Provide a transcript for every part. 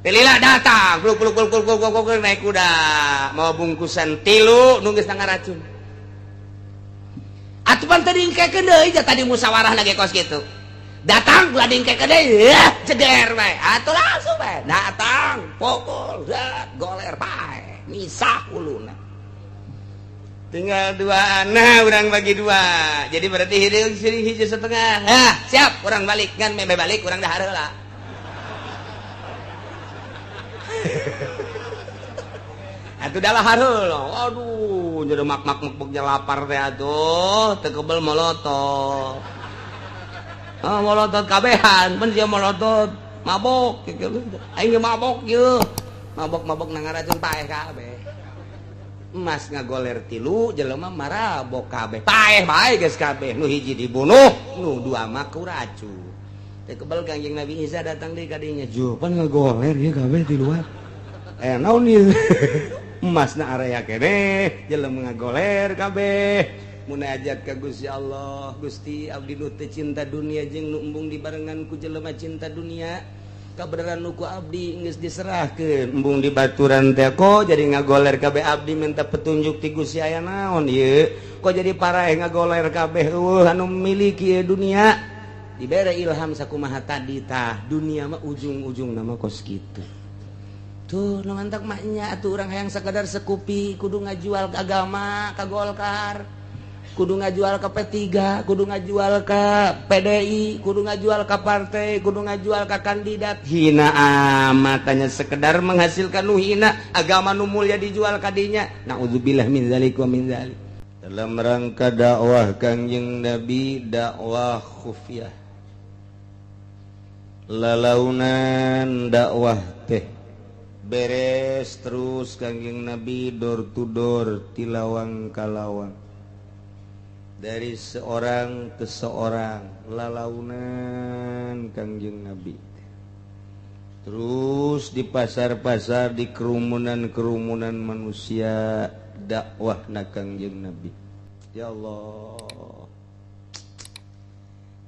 Lila datang, peluk peluk peluk peluk peluk peluk, naik kuda, mau bungkusan tilu nunggu setengah racun. Atuh pan tadi dingkekeun deui, tadi musyawarah lagi kos gitu. Datang ulah dingkekeun deui, ya ceder bae. Atuh langsung bae. Datang, pukul, dat, goler bae, misah uluna. Tinggal dua anak, orang bagi dua. Jadi berarti hidup sini hiji setengah. Hah, siap, orang balik kan, meme balik, orang dahar heula. Atuh dah heula. Aduh, jadi mak mak mak lapar teh atuh, teu kebel molotot. Ah, molotot kabehan, pan sia molotot, mabok gitu. Aing ge mabok ieu. Mabok-mabok nang racun paeh kabeh. Emas ngagoler tilu, jelema marabok kabeh. Paeh bae geus kabeh. Nu hiji dibunuh, nu dua mah ku racun. Teu kebel Kangjeng Nabi Isa datang deui ka dinya. Jo, pan ngagoler ieu kabeh tiluan. Eh, naon ieu? Emasna area keneh, jelema ngagoler kabeh. Munajat ka Gusti Allah, Gusti abdi nu teu cinta dunia jeung nu embung dibarengan ku jelema cinta dunia. Kabeneran nu ku abdi geus diserahkeun, embung di baturan teh kok jadi ngagoler kabeh, abdi minta petunjuk ti Gusti aya naon ieu? Kok jadi paraeh ngagoler kabeh eueuh anu miliki ieu dunia? Dibere ilham sakumaha tadi tah, dunia mah ujung-ujung nama kos kitu. Tuh, nu mantak maknya atuh urang hayang sakadar sekupi kudu ngajual ke agama ka Golkar, kudu ngajual ke P3, kudu ngajual ke PDI, kudu ngajual ke partai, kudu ngajual ke kandidat. Hina amat hanya sekedar menghasilkan nu hina, agama nu mulia dijual kadinya. Naudzubillah min dzalik wa min dzalik. Dalam rangka dakwah Kangjeng Nabi, dakwah khufiyah, lalaunan dakwah teh beres terus Kangjeng Nabi door to door, tilawang kalawang, dari seorang ke seorang, lalaunan Kangjeng Nabi terus di pasar-pasar, di kerumunan-kerumunan manusia dakwah na Kangjeng Nabi. Ya Allah,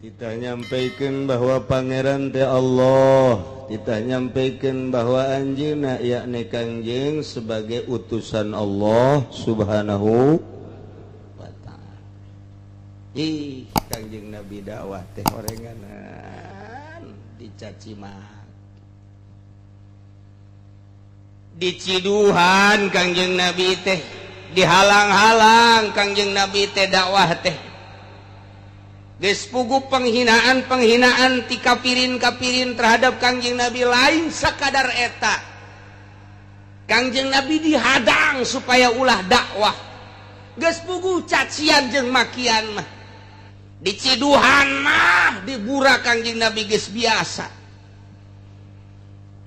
kita nyampaikan bahwa Pangeran teh Allah, kita nyampaikan bahwa anjeunna yakni Kangjeng sebagai utusan Allah Subhanahu wa Ta'ala. Ih, Kangjeng Nabi dakwah teh horenganan dicaci maki, diciduhan Kangjeng Nabi teh, dihalang-halang Kangjeng Nabi teh dakwah teh. Geus puguh penghinaan-penghinaan ti kafirin-kafirin terhadap Kangjeng Nabi. Lain sakadar eta, Kangjeng Nabi dihadang supaya ulah dakwah. Geus puguh cacian jeung makian mah, diciduhan mah, dibura Kangjeng Nabi geus biasa.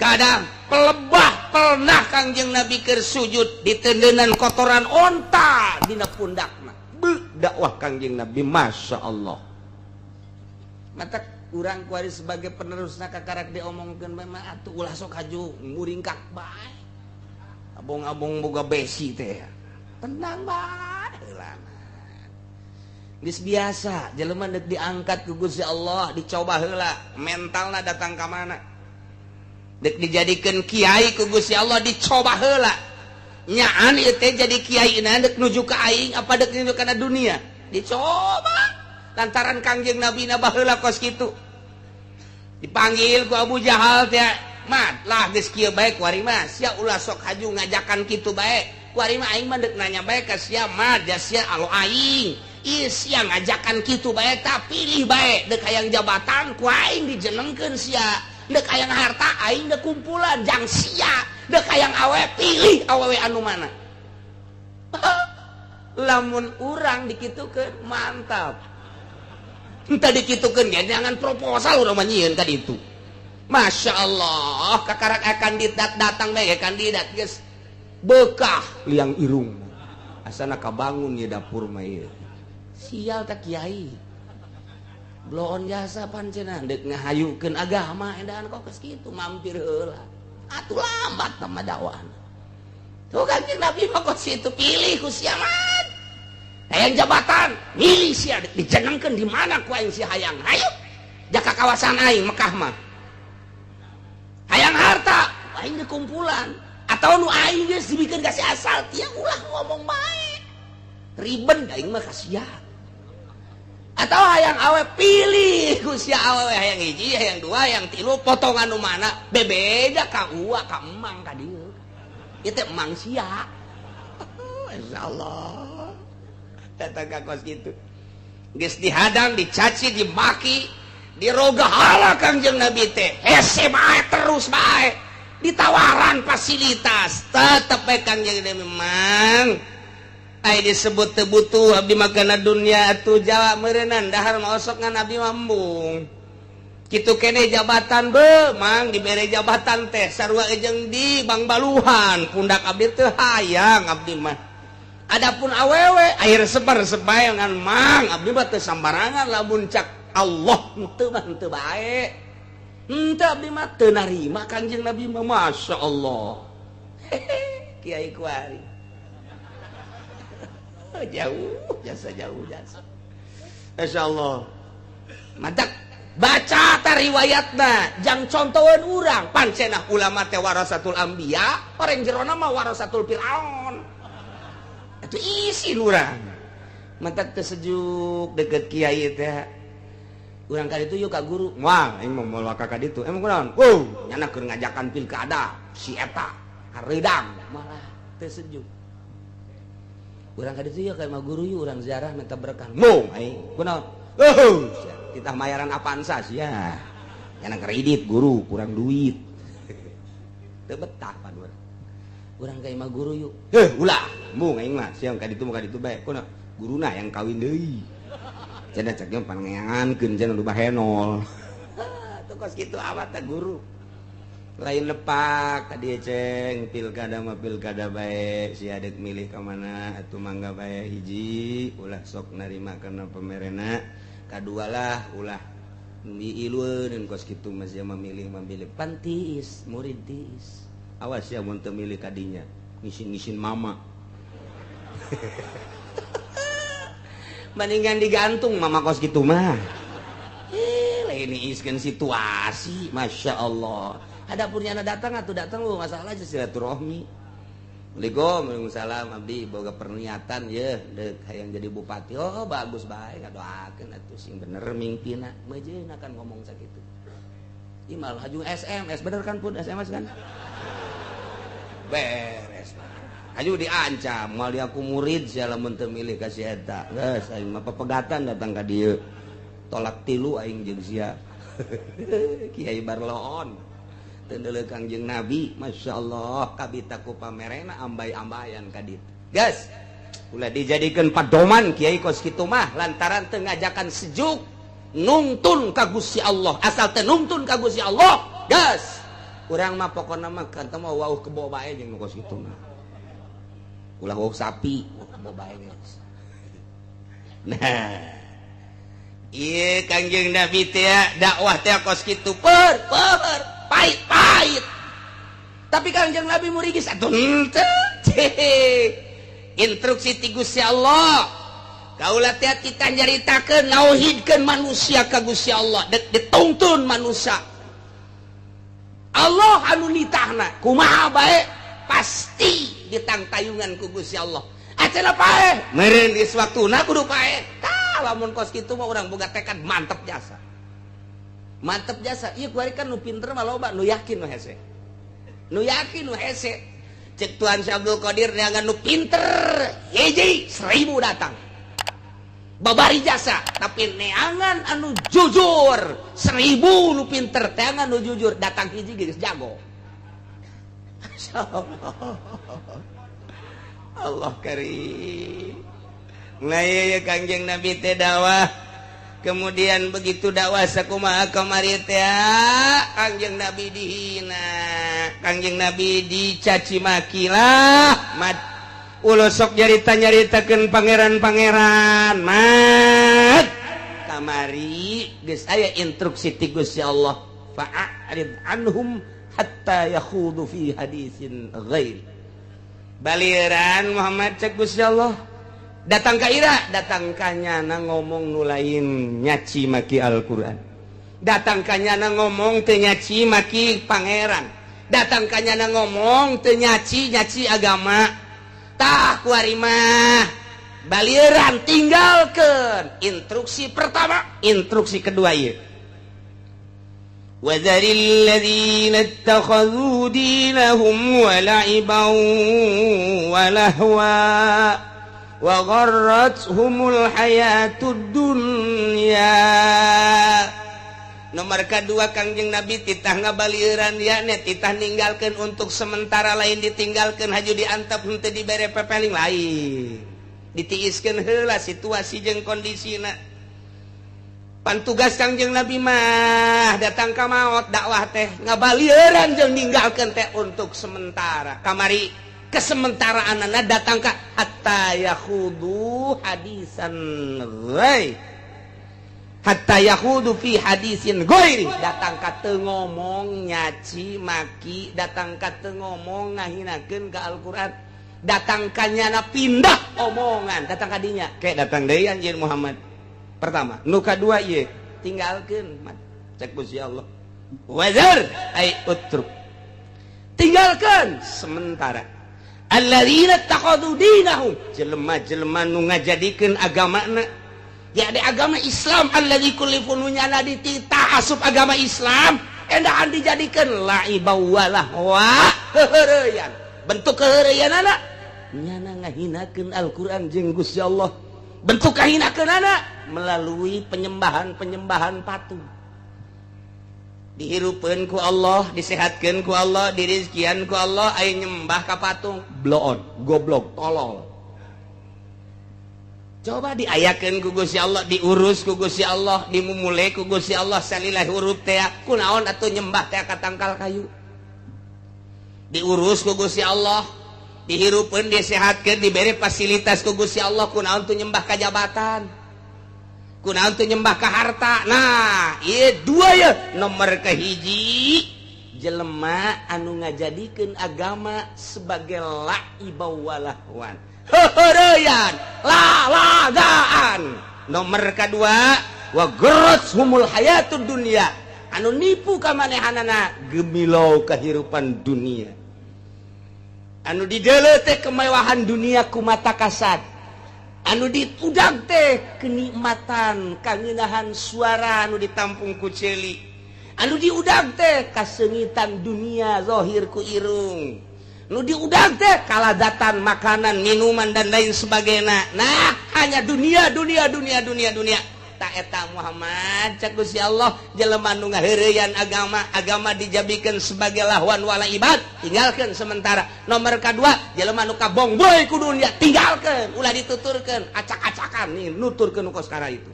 Kadang pelebah pernah Kangjeng Nabi keur sujud ditendenan kotoran onta dina pundakna. Beuh, dakwah Kangjeng Nabi, Masya Allah. Mata urang kuari sebagai penerusna kakarak diomongkeun bae mah atuh ulah sok haju muringkak bae. Abong-abong boga besi teh. Tenang bae heula. Geus biasa jelema deuk diangkat ku Gusti Allah dicoba heula mentalna datang ka mana. Deuk dijadikeun kiai ku Gusti Allah dicoba heula. Nyaan ieu teh jadi kiai na deuk nuju ka aing apa deuk nuju kana dunia? Dicoba. Lantaran Kangjeng Nabi na baheula kos kitu dipanggil ku Abu Jahal teh, mat lah geus kieu bae kuari mah sia ulah sok haju ngajakan kitu bae, kuari mah aing mah deuk nanya bae ka sia, mat ja sia alo aing ieu sia ngajakan kitu bae, tak pilih bae, deuk hayang jabatan ku aing dijenengkeun sia, deuk hayang harta aing deuk kumpulan jang sia, deuk hayang awe pilih awewe anu mana. Lamun urang dikitukeun mantap. Entah dikitukeun ge jangan proposal urang mah nyieun ka ditu. Masya Allah, kakarak kandidat datang bae, kandidat geus bekah liang irung. Asana kabangun ye dapur mah ieu. Sial tak kiai. Bloon jasa pan cenah deuk ngahayukeun agama edan kok geus kitu mampir heula. Atuh lambat mah dakwahna. Tuh Kanjeng Nabi mah kos kitu, pilih ku sia mah. Hayang jabatan, milih sia dijenengkeun di mana ku aing sia hayang. Hayu. Jaka kawasan aing Mekah mah. Hayang harta, Aing kumpulan atau nu aing geus dibikeun ka si asal tia, ulah ngomong bae, ribet aing mah kasihan. Atau hayang awe, pilih ku sia awewe, hayang hiji, hayang dua, hayang tilu, potongan nu mana, bebeja ka ua, ka emang, ka dieu, ieu teh emang sia. Insyaallah datang ka kos kitu, geus dihadang, dicaci, dimaki, dirogahala Kangjeng Nabi teh, hese bae, terus bae ditawaran fasilitas, tetep bae Kangjeng Nabi memang ai disebut teu butuh abdi makana dunia atuh. Jawa meureunan dahar mah osok ngan abdi mambung kitu kene. Jabatan be mang, dibere jabatan teh sarua jeung di Bang Baluhan pundak, abdi teu hayang abdi mah. Adapun awewe air sebar bae ngan mang, abdi mah teu sambarangan, lamun cak Allah henteu mah henteu bae, henteu, abdi mah teu narima. Kangjeng Nabi mah, Masya Allah. Kiai kuari jauh jasa, jauh jasa, Masya Allah. Mantak baca ta riwayatna, jang contohan urang. Pancenah ulama teh warasatul anbiya, orang jerona mah warasatul fir'aun, itu isi urang. Mantak teu sejuk deket kiai teh. Urang kali itu yuk ka guru, wah, aing mau moal ka ditu. Emang kunaon? Wow, nyana keur ngajakan pilkada si eta hareudang, malah teu sejuk. Urang ka ditu yuk, ka guru yuk, urang ziarah minta berkah. Mau aing, kunaon? Oh, kita mayaran Avanza sia. Nyana kredit guru kurang duit. Teu betah pan urang. Urang ka imah guru yuk. Heh, ulah. Mung aing mah siang ka ditu mah ka ditu bae. Kunaon? Guruna yang kawin deui. Cenah cek pangeankeun cenah nu bahenol. Tuh kos kitu amat teh guru. Lain lepak tadi ceng pilkada mah pilkada bae, si adek milih ka mana atuh mangga bae. Hiji, ulah sok narima karena pemerena. Kadua lah, ulah miilueun kos kitu mah sia memilih memilih pantis murid tiis. Awas ya mun teu milih kadinya ngisin-ngisin mama, mendingan digantung mama kos gitu mah. Eh, lain iskeun situasi. Masya Allah. Adapun nyana datang atau datang lu masalah aja silaturahmi. Assalamualaikum. Waalaikumsalam. Abdi boga perniatan ya dek hayang jadi bupati. Oh, bagus bae, ngadoakeun atuh sing bener mingpina. Meujeun akan ngomong sakitu. Imal haju SMS bener kan, pun SMS kan beres. Haju diancam moal aku murid sia lamun teu milih ka si eta. Geus, aing mah pepegatan datang ka dieu, tolak tilu aing jeung sia. Kiai Barloon teu deuleu Kangjeng Nabi, Masya Allah, kabita ku pamerena ambay-ambayan ka ditu. Geus, ulah dijadikeun padoman kiai kos kitu mah, lantaran teu ngajakan sejuk nungtun ka Gusti Allah. Asal teu nungtun ka Gusti Allah, geus, urang mah pokona mah kan teu mau wauh kebo bae jeung nu kos kitu mah. Ulah wauh sapi, kebo bae geus. Nah, iya, Kangjeng Nabi teh dakwah teh kos kitu, per per pahit pahit, tapi Kangjeng Nabi murigis atuh henteu. Instruksi ti Gusti Allah, kaula teh kita nyaritakeun nauhidkeun manusia ka Gusti Allah, dek dituntun manusia. Allah anu nitahna kumaha bae pasti ditangtayungan ku Gusti Allah. Acana paeh meureun geus waktuna kudu paeh. Tah, lamun kos kitu mah urang boga tekad mantep jasa, mantep jasa. Ieu kuari kan nu pinter mah loba, nu yakin nu hese, nu yakin nu hese. Cek Tuhan Syekh Abdul Qadir, neangan nu pinter hiji 1000 datang babari jasa, tapi neangan anu jujur 1000 nu pinter, teangan nu jujur datang hiji geus jago. Masya Allah, Allah karim. Nah, iya, Kangjeng Nabi teh dakwah. Kemudian begitu dakwah sakumaha kamari teh, Kangjeng Nabi dihina, Kangjeng Nabi dicaci maki lah. Mat, ulah sok nyarita nyaritakeun pangeran-pangeran. Mat, kamari geus aya instruksi ti Gusti Allah, fa'arid anhum hatta yakhudu fi hadisin ghairi. Baliran Muhammad, cek Gusti Allah, datang ka ira, datang ka nyana ngomong nu lain nyaci maki Al-Qur'an, datang ka nyana ngomong teu nyaci maki pangeran. Datang ka nyana ngomong teu nyaci nyaci agama. Tah, kuari mah balieuran, tinggalkeun. Instruksi pertama, instruksi kedua ieu. وذر الذين اتخذوا دينهم ولعبا ولهوا وغرتهم الحياة الدنيا. Nomor kedua, Kangjeng Nabi titah ngabalieuran ya, titah ninggalkan untuk sementara. Lain ditinggalkan haju diantep, henteu dibere pepeling, lain ditiiskeun heula situasi jeung kondisina. Pan tugas Kangjeng Nabi mah datang ka maot dakwah teh ngabalieran jeung ninggalkeun teh untuk sementara. Kamari kesementaraan datang ka hatta yakhudu hadisan ghair, hatta yakhudu fi hadisin ghairi. Datang ka teu ngomong nyaci maki, datang ka teu ngomong ngahinakeun ka Al-Qur'an, datang ka nyana pindah omongan, datang ka dinya kayak datang deui anjeun Muhammad. Pertama, nu kadua ieu tinggalkeun. Cek Gusti Allah, wazar ay utruk, tinggalkan sementara. Alladzina takhadhu dinahum, jelema-jelema nu ngajadikeun agamana ya di agama Islam, alladzi kullifu, nu nyana dititah asup agama Islam, endahan dijadikeun laiba walahwa, heureyan. Bentuk keheureuyanana nyana ngahinakeun Al-Qur'an jeung Gusti Allah. Bentuk kahinakeunana melalui penyembahan-penyembahan patung. Dihirupeun ku Allah, disehatkeun ku Allah, dirizkian ku Allah, aya nyembah ka patung. Bloon, goblok, tolol. Coba diayakeun ku Gusti Allah, diurus ku Gusti Allah, dimumule ku Gusti Allah, salillah huruf teh, kunaon atuh nyembah teh ka tangkal kayu? Diurus ku Gusti Allah, dihirupeun, disehatkeun, diberi fasilitas ku Gusti Allah, kunaon tuh nyembah ka jabatan? Kunaon tuh nyembah ka harta? Nah, ieu dua ya. Nomor kahiji, jelema anu ngajadikeun agama sebagai laiba walahwan, heureyan, lalagaan. Nomor kedua, wa humul hayatud dunya, anu nipu ka manehanana gemilau kehidupan dunia, anu dideuleu teh kemewahan dunia ku mata kasat, anu diudag teh kenikmatan kangenahan suara anu ditampung ku ceuli, anu diudag teh kasengitan dunia zohir ku irung, nu diudag teh kalazatan makanan, minuman, dan lain sebagainya. Nah, hanya dunia, dunia, dunia, dunia, dunia. Tah eta Muhammad, cek Gusti Allah, jelema nu ngaheureyan agama, agama dijadikan sebagai lahwan wala ibad, tinggalkan sementara. Nomor kedua, jelema nu kabongboy ku dunia, tinggalkan, ulah dituturkeun acak-acakan nih, nuturkeun kos itu.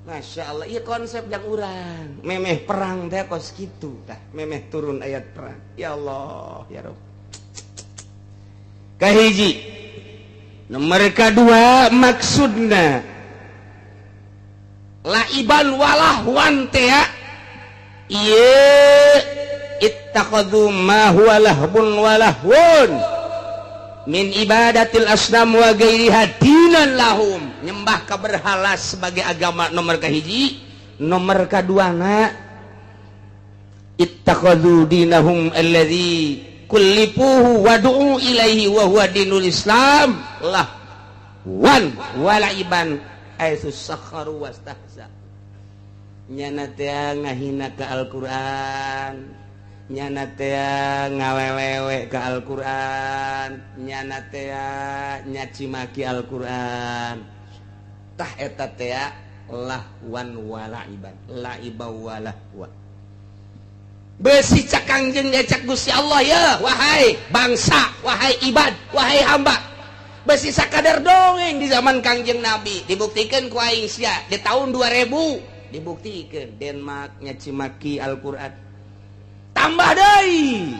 Masya Allah, iya konsep yang urang memeh perang teh kos kitu tah, memeh turun ayat perang. Ya Allah, ya Rob. Kahiji, nomor kedua, maksudna laiban walahwan teh ieu ittakhadhu ma huwa lahbun walahwun min ibadatil asnam wa ghairiha dinan lahum, nyembah ka berhala sebagai agama nomor kahiji. Nomor kaduana, ittakhadhu dinahum alladzi kullifuhu wa du'u ilaihi wa huwa dinul Islam lah wan walaiban haitsu sakharu wastahza. Nyana teh ngahina ka Al-Qur'an, nyana teh ngawelewe ka Al-Qur'an, nyana teh nyaci maki Al-Qur'an. Tah, eta teh lahwan walaiban, laiba walahwa. Besi cak Kangjeng, cak Gusti Allah ya, wahai bangsa, wahai ibad, wahai hamba, besi sakadar dongeng di zaman Kangjeng Nabi dibuktikan ku aing sia di tahun 2000, dibuktikan Denmark nyaci maki Al-Qur'an. Tambah deui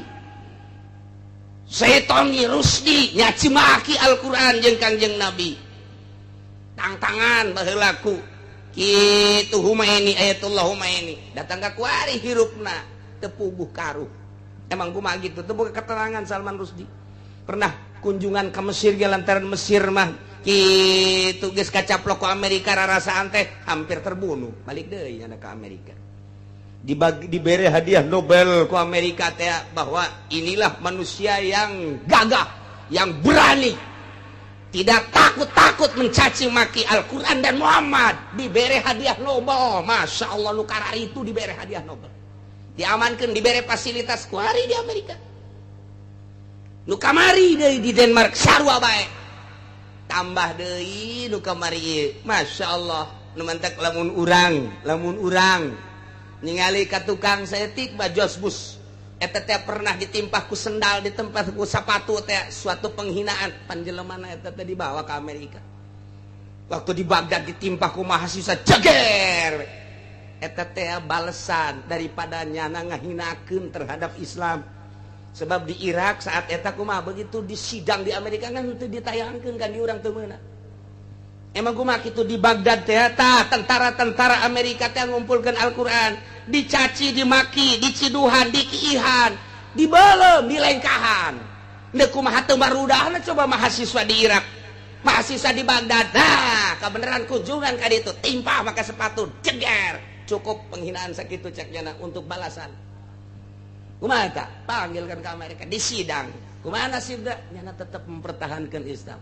Saitoni Rusdi nyaci maki Al-Qur'an jeung Kangjeng Nabi, tangtangan baheula ku kitu. Humaini, Ayatullah Humaini datang ka kuari, hirupna teu puguh karuh. Emang kumaha gitu teu boga keterangan. Salman Rusdi pernah kunjungan ke Mesir ge, lantaran Mesir mah kitu geus kacaplok ku Amerika, rarasaan teh hampir terbunuh, balik deui nyana ke Amerika. Dibagi, diberi hadiah Nobel ku Amerika teh bahwa inilah manusia yang gagah, yang berani, tidak takut-takut mencaci maki Al-Quran dan Muhammad. Diberi hadiah Nobel. Masya Allah, nu itu diberi hadiah Nobel, diamankan, diberi fasilitas kuari di Amerika. Nu kamari deui di Denmark sarua bae, tambah deui nu kamari. Masya Allah, nu mantak lamun urang ningali ka tukang saeutik mah, George Bush eta teh pernah ditimpah ku sendal, ditempah ku sepatu teh, suatu penghinaan. Panjelemana eta teh dibawa ke Amerika. Waktu di Baghdad ditimpah ku mahasiswa, jeger. Eta teh balesan daripada nyana ngahinakeun terhadap Islam. Sebab di Irak saat eta kumaha, begitu di sidang di Amerika kan itu ditayangkeun kan di urang teu meunang. Emang kumaha kitu di Baghdad teh, tah tentara-tentara Amerika teh ngumpulkeun Al-Qur'an, dicaci, dimaki, diciduhan, dikiihan, dibelem, dilengkahan. Deuk kumaha teu marudahna coba mahasiswa di Irak, mahasiswa di Baghdad. Nah, kebenaran kunjungan ka ditu timpah maka sepatu, jeger. Cukup penghinaan sakitu cek nyana untuk balasan. Kumaha eta? Panggilkan ke Amerika, di sidang. Kumaha nasibna? Nyana tetap mempertahankan Islam.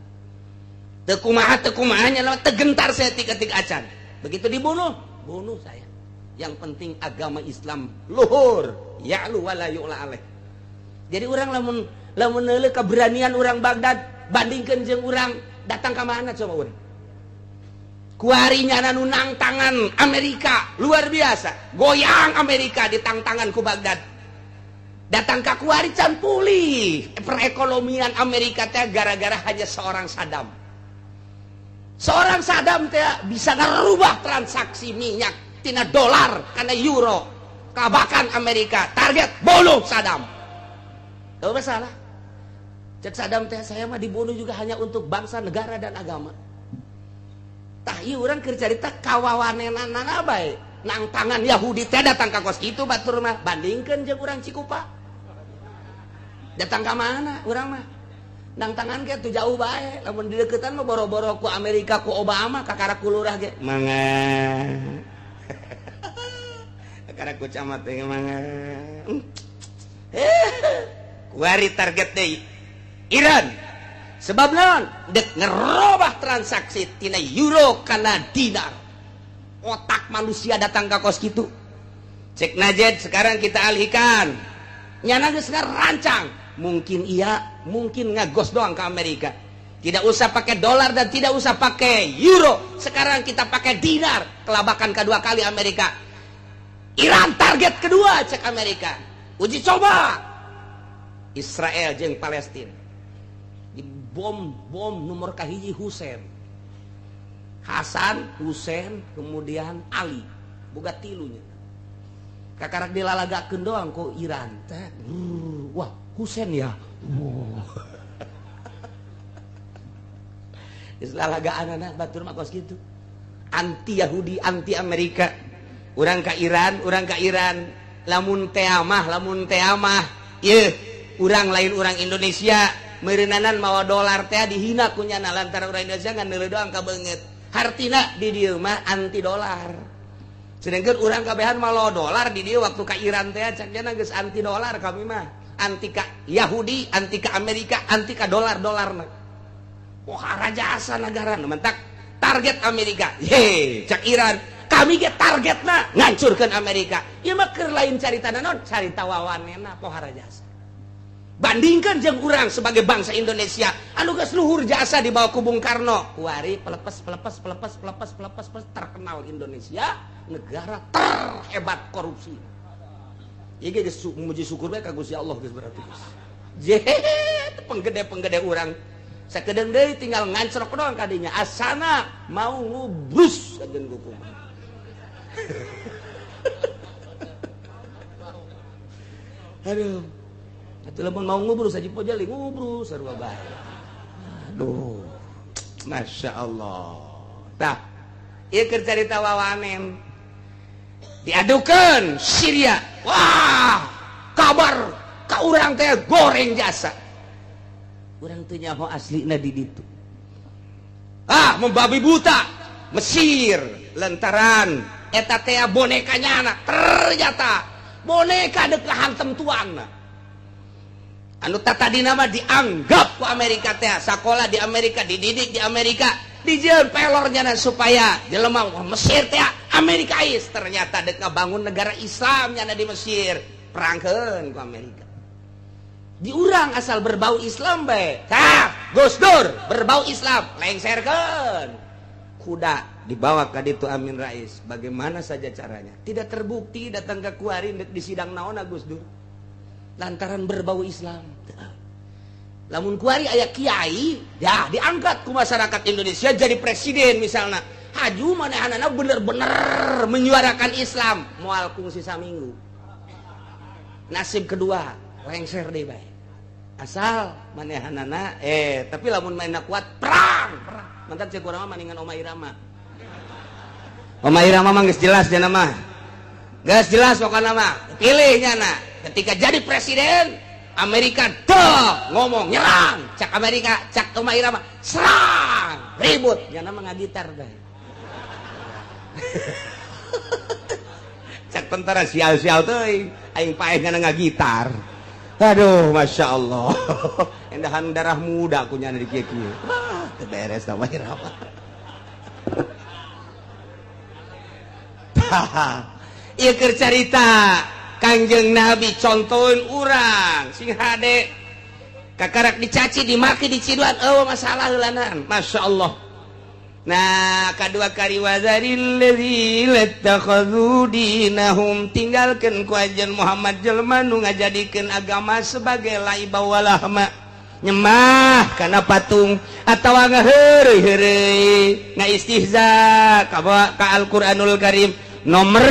Teu kumaha, teu kumaha, nyana teu gentar saeutik-etik acan. Begitu dibunuh, bunuh saya. Yang penting agama Islam luhur, ya'lu wala yu'la alaih. Jadi orang lamun lamun neuleuh keberanian orang Baghdad, bandingkan jeung urang datang ke mana coba urang. Kuari nyana nu nangtangan Amerika luar biasa. Goyang Amerika ditangtangan ku Baghdad. Datang ke kuari can pulih perekonomian Amerika teh gara-gara hanya seorang Saddam. Seorang Saddam teh bisa ngerubah transaksi minyak tina dolar karena euro. Kabakan Amerika target bunuh Saddam. Tahu masalah? Cek Saddam teh, saya mah dibunuh juga hanya untuk bangsa, negara, dan agama. Tah, ieu urang keur carita kawawanenanana bae. Nangtangan Yahudi teh datang ka kos kitu batur mah, bandingkeun jeung urang Cikupa. Datang ka mana urang mah? Nangtangan ge tuh jauh bae, lamun di deukeutan mah boro-boro ku Amerika, ku Obama, kakara ku lurah ge. Mangga. Kakara ku camat ge mangga. Kuari target deui Iran. Sebab naon? Dek ngerobah transaksi tina euro kana dinar. Otak manusia datang ke kos kitu. Cek Najed, sekarang kita alihkan. Nyana geus ngarancang. Mungkin iya, mungkin ngagos doang ke Amerika. Tidak usah pakai dolar dan tidak usah pakai euro. Sekarang kita pakai dinar. Kelabakan kedua kali Amerika. Iran target kedua cek Amerika. Uji coba Israel jeung Palestina. Di bom bom nomor kahiji Husain. Hasan, Husain, kemudian Ali. Boga tilunya. Kakarak dilalagakeun doang ku Iran. Teh, wah, Husain ya. Wow. Geus lalagaan anak batur mah kos kitu. Anti Yahudi, anti Amerika. Urang ka Iran, urang ka Iran. Lamun teamah, ieu urang lain urang Indonesia meureunana mawa dolar teh dihina ku nyana lantaran urang Indonesia ngan neuleuh doang ka beungeut. Hartina di dieu mah anti dolar. Sedangkan urang kabehan mawa dolar di dieu, waktu ka Iran teh cek nyana geus anti dolar kami mah. Anti ka Yahudi, anti ka Amerika, anti ka dolar-dolarna. Wah, raja asa negara mentak target Amerika. Ye, cek Iran, kami ge targetna ngancurkeun Amerika. Ieu mah keur lain carita naon, carita wawanena pohara jasa. Bandingkan jeung urang sebagai bangsa Indonesia anu geus luhur jasa di bawah ku Bung Karno. Kuari pelepes pelepes pelepes pelepes pelepes pelepes terkenal Indonesia negara terhebat korupsi. Ieu ge geus muji syukur bae ka Gusti Allah geus berarti geus. Je, penggede-penggede urang sakedeung deui tinggal ngancrok doang kadinya, asana mau ngubrus kajeun kumaha. Aduh. Atuh lamun mau ngubrus aja pojali ngubrus sarua bae. Aduh. Masya Allah. Tah, ieu keur carita wawanen. Diadukeun Syria. Wah, kabar ka urang teh goreng jasa. Urang teu nyaho aslina di ditu. Ah, membabi buta Mesir lantaran Eta teh bonekanya anak, ternyata boneka dek hantem tuan. Anu tadi nama dianggap ku Amerika teh, sekolah di Amerika, dididik di Amerika, dijieun pelornya supaya jelema Mesir teh Amerikais. Ternyata dek bangun negara Islam nyana di Mesir, perangkeun ku Amerika. Diurang asal berbau Islam bae. Tah, Gus Dur berbau Islam, lengserkeun. Kuda dibawa ke ditu Amin Rais. Bagaimana saja caranya? Tidak terbukti datang ke kuari di sidang naon Gus Dur. Lantaran berbau Islam. Lamun kuari aya kiai, ya diangkat ku masyarakat Indonesia jadi presiden misalnya. Haju manehna bener-bener menyuarakan Islam, moal kungsi saminggu. Nasib kedua, lengser deh bae. Asal manehanana, tapi lamun mainna kuat perang, perang. Mantap cek urang mah maningan Oma Irama. Oma Irama mah geus jelas dia mah. Geus jelas pokokna mah. Pilih nyana. Ketika jadi presiden, Amerika tuh ngomong nyerang, cak Amerika, cak Oma Irama, serang, ribut. Nyana mah ngagitar bae. Cak tentara sial-sial teuing, aing paeh nyana ngagitar. Aduh, masya Allah, endahan darah muda aku nyana di kieu-kieu. Ah, teu beres Oma Irama. Ieu keur carita Kangjeng Nabi contohin urang sing hade kakarak dicaci, dimaki, diciduan, eueuh masalah heulanan. Masya Allah. Nah, kadua kari wazaril ladzina ittakhadhu dinahum, tinggalkeun ku ajen Muhammad jelema nu ngajadikeun agama sebagai laiba walahma, nyembah kana patung atawa ngaheureuy-heureuy, ngaistihza ka ka Al-Qur'anul Karim. Nomor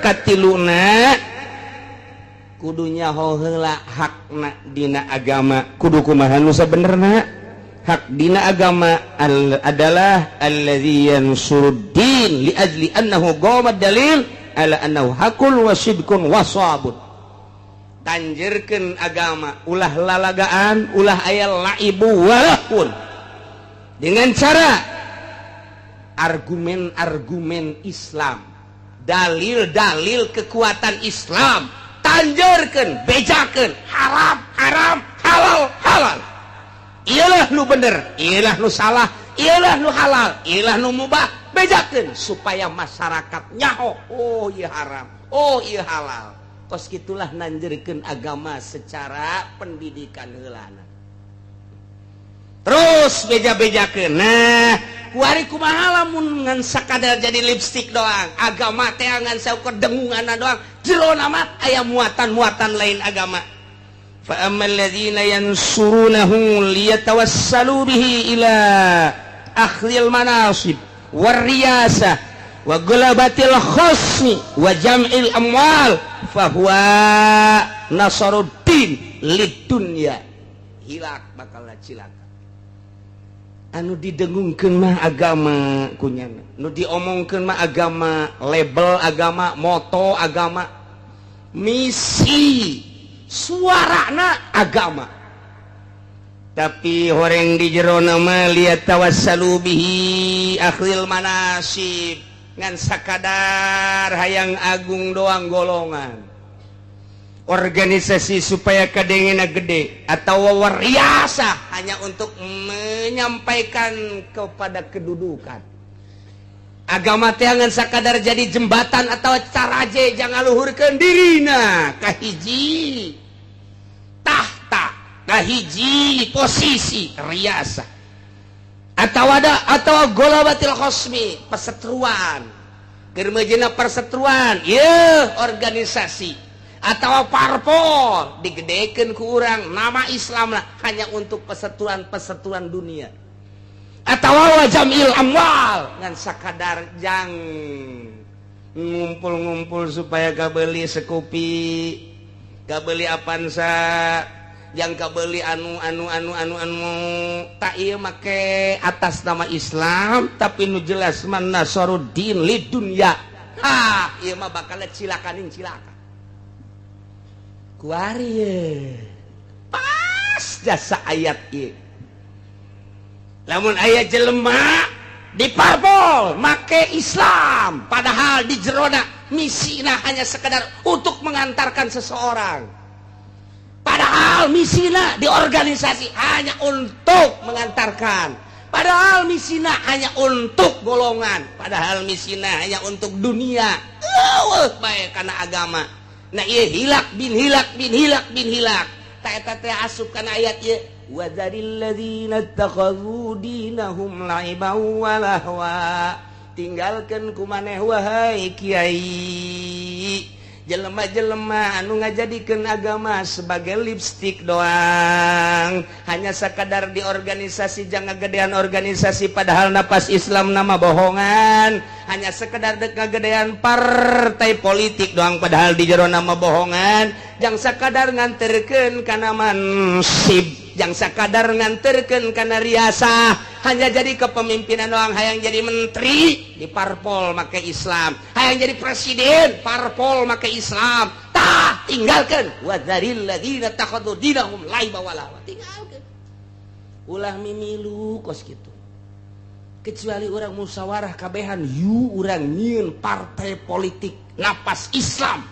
katiluna, kudunya heula hakna dina agama kudu kumaha nu sabenerna. Hak dina agama adalah allazi yansuruddin li ajli annahu qama dalil ala annahu hakul wa sidqun wa sawabun. Tanjerkeun agama ulah lalagaan, ulah aya laibu walahun, dengan cara argumen-argumen Islam, dalil-dalil kekuatan Islam, tanjerkeun, bejakeun, haram haram, halal halal, iyalah nu bener, iyalah nu salah, iyalah nu halal, iyalah nu mubah, bejakeun supaya masyarakat nyaho, oh iya haram, oh iya halal. Kos gitulah nanjerkeun agama secara pendidikan heulana. Terus beja-bejakeun. Nah, kuari kumaha lamun ngan sakadar jadi lipstick doang agama teh, ngan saukur dengunganna doang, jero nama aya muatan-muatan lain agama. Fa ammal ladzina yansurunahu liyatawassalu bihi ila akhdhil manasib war riyasah wa gulabatil khasmi wa jam'il amwal fahuwa nasaruddin lidunya. Hilak, bakal cilaka. Anu didengungkeun mah agama kunyana, nu diomongkeun mah agama, label agama, moto agama, misi suarana agama, tapi horeng di jero nama liat tawassalu bihi akhlil manasib, ngan sakadar hayang agung doang golongan organisasi supaya kadengena gede atau wariasa, hanya untuk menyampaikan kepada kedudukan. Agama teh ngan sakadar jadi jembatan atau caraje jangan luhurkeun dirina kahiji tahta, kahiji posisi, riasa atau ada atau golabatil khosmi, perseteruan, keur meujeuhna perseteruan ieu organisasi atau parpol digedekeun ku urang nama Islam lah, hanya untuk perseteruan-perseteruan dunia atau jamil amwal, ngan sakadar jang ngumpul-ngumpul supaya kabeli Scoopy, kabeli Avanza, yang kabeli anu anu anu anu anu tak iya make atas nama Islam, tapi nu jelas man nasaruddin li dunya. Ah, ieu mah bakal cilakanin cilaka. Kuari pas jasa ayat ieu, lamun aya jelema Di parpol make Islam, padahal di jerona misina hanya sekedar untuk mengantarkan seseorang. Padahal misina di organisasi hanya untuk mengantarkan, padahal misina hanya untuk golongan, padahal misina hanya untuk dunia. Eueuh bae kana agama. Nah, ieu hilak bin hilak bin hilak bin hilak. Ta eta teh asup kana ayat ieu, وذر الذين اتخذوا دينهم لعبا ولهوا. Tinggalkan ku maneh, wahai kiai, jelema-jelema anu ngajadikeun agama sebagai lipstick doang, hanya sekadar di organisasi, jang ngagedean organisasi, padahal napas Islam nama bohongan, hanya sekedar dek ngagedean partai politik doang, padahal di jero nama bohongan, jang sekadar nganterkeun kana mansib, jang sakadar nganterkeun kana riasa, hanya jadi kepemimpinan doang. Hayang jadi menteri di parpol make Islam, hayang jadi presiden parpol make Islam. Tah, tinggalkan. وذر الذين اتخذوا دينهم لعبا ولهوا. Tinggalkan, ulah mimilu kos gitu, kecuali orang musyawarah kabehan, yu urang nyieun partai politik napas Islam,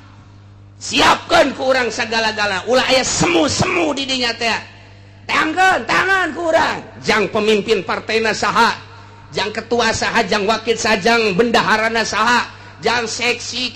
siapkan ku urang segala-gala, ulah aya semu-semu di dinya teh. Tangan tangan ku urang, jang pemimpin partainya saha, jang ketua saha, jang wakil saha, jang bendaharana saha, jang seksi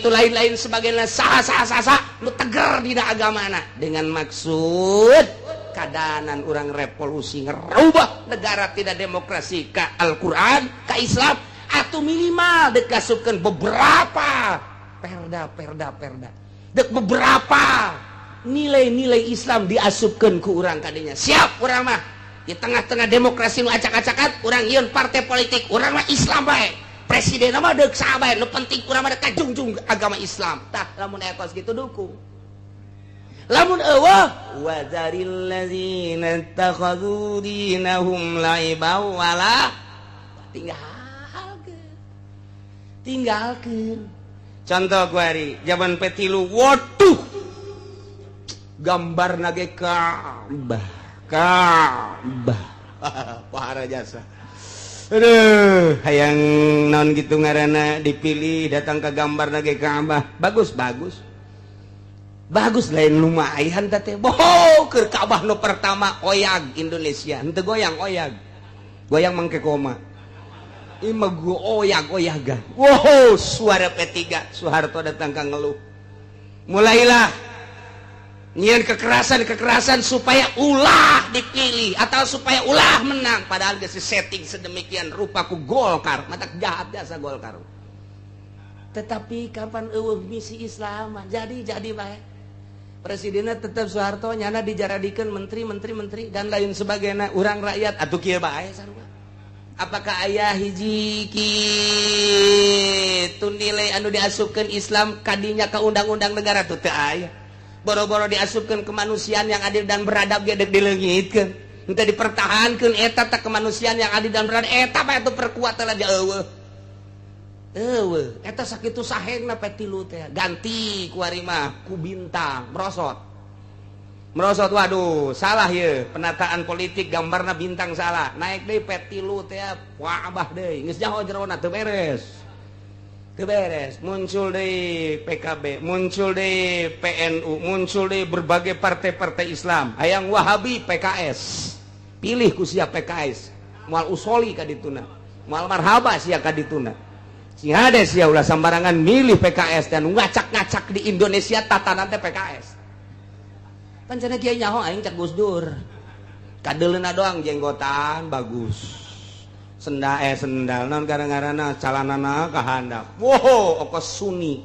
itu lain-lain sebagainya saha saha saha, saha lu teger dina agamana dengan maksud kadanan orang revolusi ngerubah negara tidak demokrasi ke Al-Quran, ke Islam, atau minimal dikasupkan beberapa perda perda perda dek beberapa nilai-nilai Islam diasupkan ku urang kadinya. Siap urang mah di tengah-tengah demokrasi nu acak-acakan, urang nyieun partai politik, urang mah Islam bae, presiden mah deuk saha bae, nu penting urang mah kajungjung agama Islam. Tah, lamun aya kos kitu dukung. Lamun euweuh, وذر الذين اتخذوا دينهم لعبا ولهوا, tinggalkeun, tinggalkeun. Contoh kuari zaman P3, waduh, gambar nage Ka'bah Ka'bah pahara jasa. Aduh, hayang non gitu ngaranna dipilih, datang ke gambar nage Ka'bah. Bagus, bagus, bagus, lain lumayan teh. Boho keur Ka'bah nu pertama oyag Indonesia, henteu goyang, oyag goyang mangke koma. Ima gua oyag oyagan. Wow, suara P3, Soeharto datang ka ngeluh, mulailah nyian kekerasan-kekerasan supaya ulah dipilih atau supaya ulah menang, padahal geus setting sedemikian rupa ku Golkar. Mata jahat jasa Golkar. Tetapi kapan euweuh misi Islam, jadi bae presidennya tetap Soeharto, nyana dijaradikan menteri menteri menteri dan lain sebagainya. Urang rakyat atuh kieu bae sarua. Apakah aya hiji kitu nilai anu diasupkeun Islam kadinya ke undang-undang negara tuh? Teu aya. Boro-boro diasupkeun kemanusiaan yang adil dan beradab ge dek dileungitkeun, henteu dipertahankeun eta teh kemanusiaan yang adil dan beradab. Eta mah itu perkuat lah. Euweuh, euweuh eta. Sakitu sahengna P3 teh, ganti ku mah ku bintang, merosot merosot. Waduh, salah ya penataan politik, gambarna bintang salah. Naik deui P3 teh, wah, abah deui geus jauh jerona, teu beres, teu beres. Muncul deui PKB, muncul deui PNU, muncul deui berbagai partai-partai Islam. Hayang Wahabi PKS, pilih ku sia PKS, moal usoli ka dituna, moal marhaba sia ka dituna. Sing hade sia, ulah sambarangan milih PKS dan ngacak-ngacak di Indonesia tatanan teh PKS. Pancana kiai nyaho aing cak Gus Dur, kadeuleuna doang jenggotan bagus, sendal, eh, sendal non kadang-kadang calanana kahandap. Wow, okos Sunni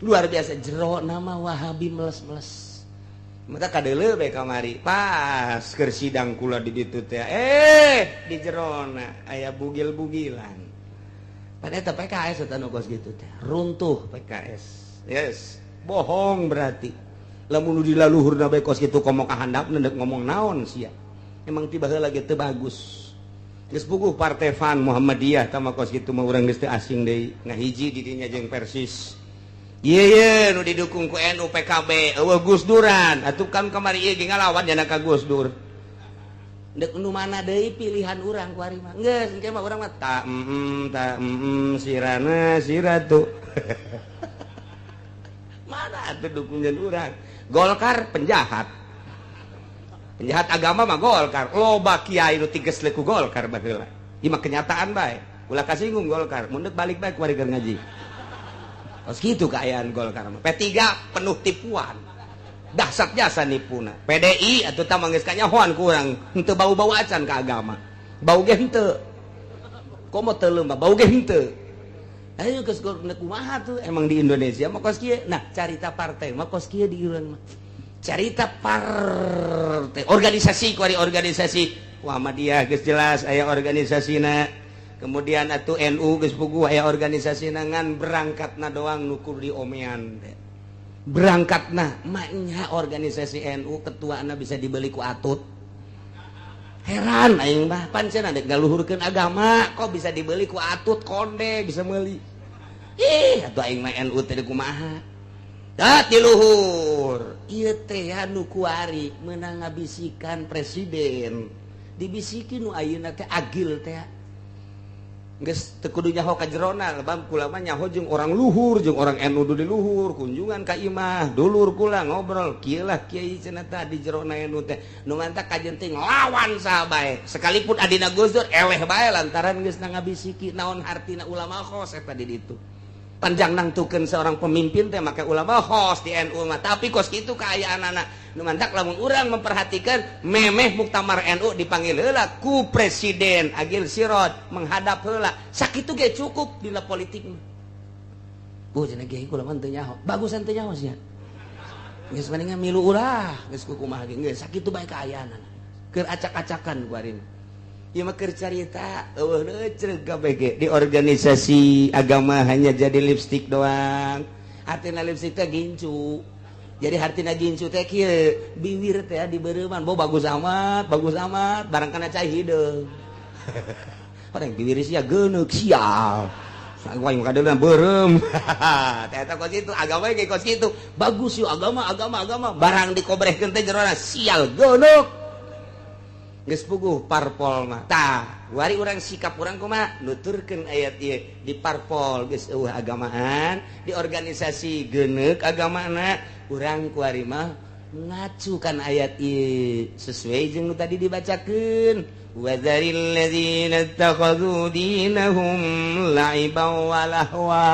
luar biasa, jero nama Wahabi meles-meles. Mata kadeuleu bae kamari pas keur sidang kula di ditu teh, eh, di jerona aya bugil-bugilan. Pada eta PKS eta nu kos gitu teh runtuh PKS. Yes, bohong berarti lamun nu di laluhurna bae kos kitu, komo ka handapna deuk ngomong naon sia? Emang tiba heula ge teu bagus. Geus puguh partai FAN Muhammadiyah tama kos kitu mah urang geus teu asing deui, ngahiji di dinya jeung Persis. Ieu ye nu didukung ku NU PKB euweuh Gus Duran atuh kan kamari ieu ge ngalawan jana ka Gus Dur. Dek nu mana deui pilihan urang ku ari mah. Geus engke mah urang mah ta sirana siratu. Mana atuh dukungan urang? Golkar penjahat. Penjahat agama mah Golkar. Loba kiai nu tiges ku Golkar baheula. Ieu mah kenyataan bae. Ulah kasinggung Golkar, mun deuk balik bae ku ari keur ngaji. Kos kitu kaayaan Golkar mah. P3 penuh tipuan. Dahsyat jasa nipuna. PDI atuh tah geus kanyahoan ku urang, henteu bau-bau acan ka agama. Bau ge henteu. Komo teu leumpah, bau ge henteu. Ayo geus kumaha tuh emang di Indonesia mah kos kieu. Nah, carita partai mah kos kieu di urang mah. Carita partai, organisasi ku ari organisasi Muhammadiyah geus jelas aya organisasina. Kemudian atuh NU geus puguh aya organisasina ngan berangkatna doang nu kudu diomean teh. Berangkatna maknya organisasi NU ketuana bisa dibeli ku atut. Heran aing mah pancen dek ngaluhurkeun agama kok bisa dibeli ku atut konde bisa meuli. Ih atuh aing mah NU teh kumaha. Da ti luhur. Ieu teh anu kuari meunang ngabisikan presiden. Dibisiki nu ayeuna teh agil teh. Geus teu kudu nyaho ka jerona lebam kula mah nyaho jeung orang luhur jeung orang NU di luhur kunjungan ka imah dulur kula ngobrol kieu lah kiai cenah tah di jerona NU teh nu mantak kajen teh nglawan saha bae sekalipun adina Gus Dur eleh bae lantaran geus ngabisiki naon hartina ulama khos eta di ditu panjang nangtukeun seorang pemimpin teh make ulama khos di NU mah tapi kos kitu kaayaanana nu mantak lamun urang memperhatikan memeh muktamar NU dipanggil heula ku presiden Agil Siroj menghadap heula sakitu ge cukup dina politik mah. Bu cenah kiai kula mah teu nyaho bagusan teu nyaho sia geus mendingan milu ulah geus kumaha ge geus sakitu bae kaayaanana keur acak-acakan ku ari ieu mah keur carita eueuh leuceuk kabeh ge di organisasi agama hanya jadi lipstik doang hartina lipstik teh gincu. Jadi hartina gincu teh kieu biwir teh dibeureuman bo bagus amat barang kana cai hideung. Orang biwir sia geuneuk sial. Sagoy kadeuleuan beureum. Teh eta kos kitu agama ge kos kitu. Bagus yeuh agama agama agama barang dikobrehkeun teh jerona sial geuneuk. Geus puguh parpol mah. Tah, wari urang sikap urang kumaha nuturkeun ayat ieu di parpol geus eueuh agamaan, di organisasi geuneuk agamana, urang kuari mah ngacukan ayat ieu sesuai jeung nu tadi dibacakeun. Wadzaril ladzina ittakhadhu dinahum la'iban wa lahwa.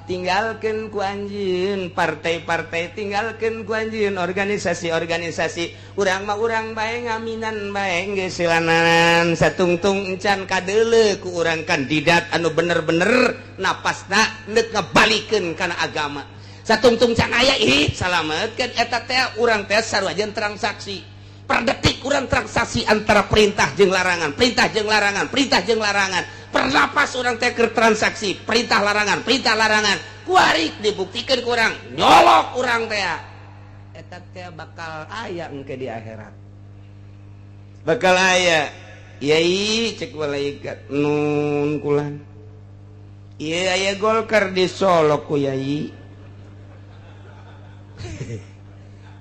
Tinggalkeun ku anjeun partai-partai, tinggalkeun ku anjeun organisasi-organisasi. Urang mah urang bae ngaminan bae geus silanan satungtung encan kadeuleu ku urang kandidat anu bener-bener napasna neuk ngabalikeun kana agama. Satungtung can aya ih salametkeun eta teh urang teh sarua jeung transaksi. Per detik urang transaksi antara perintah jeung larangan, perintah jeung larangan, perintah jeung larangan. Pernapas orang teh keur transaksi perintah larangan kuarik dibuktikan kurang nyolok urang teh eta teh bakal aya engke di akhirat bakal aya yai cek malaikat nun kulan ieu aya Golkar di Solo ku yai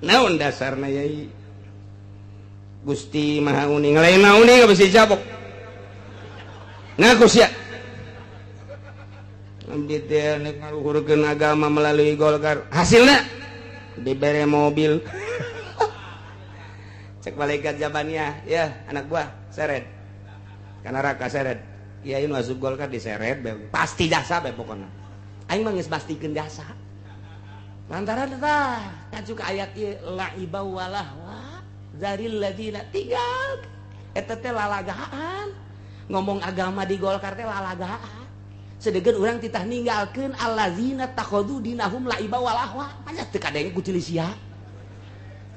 naon dasarna yai Gusti Maha Uning lain naon besi cabok ngaku sia abdi teh nek ngaluhurkeun agama melalui Golkar hasilna dibere mobil cek malaikat Jabaniyah ya anak buah seret ka neraka seret kiai nu asup Golkar diseret pasti jasa bae pokona aing mah geus pastikeun jasa lantaran tah ngacu ka ayat ieu la'iba walahwa zaril ladzina tinggal eta teh lalagaan ngomong agama di Golkar teh lalagaan sedegeun urang titah ninggalkeun allazina takhadhu dinahum laiba walahwa nya teu kadenge ku ceuli sia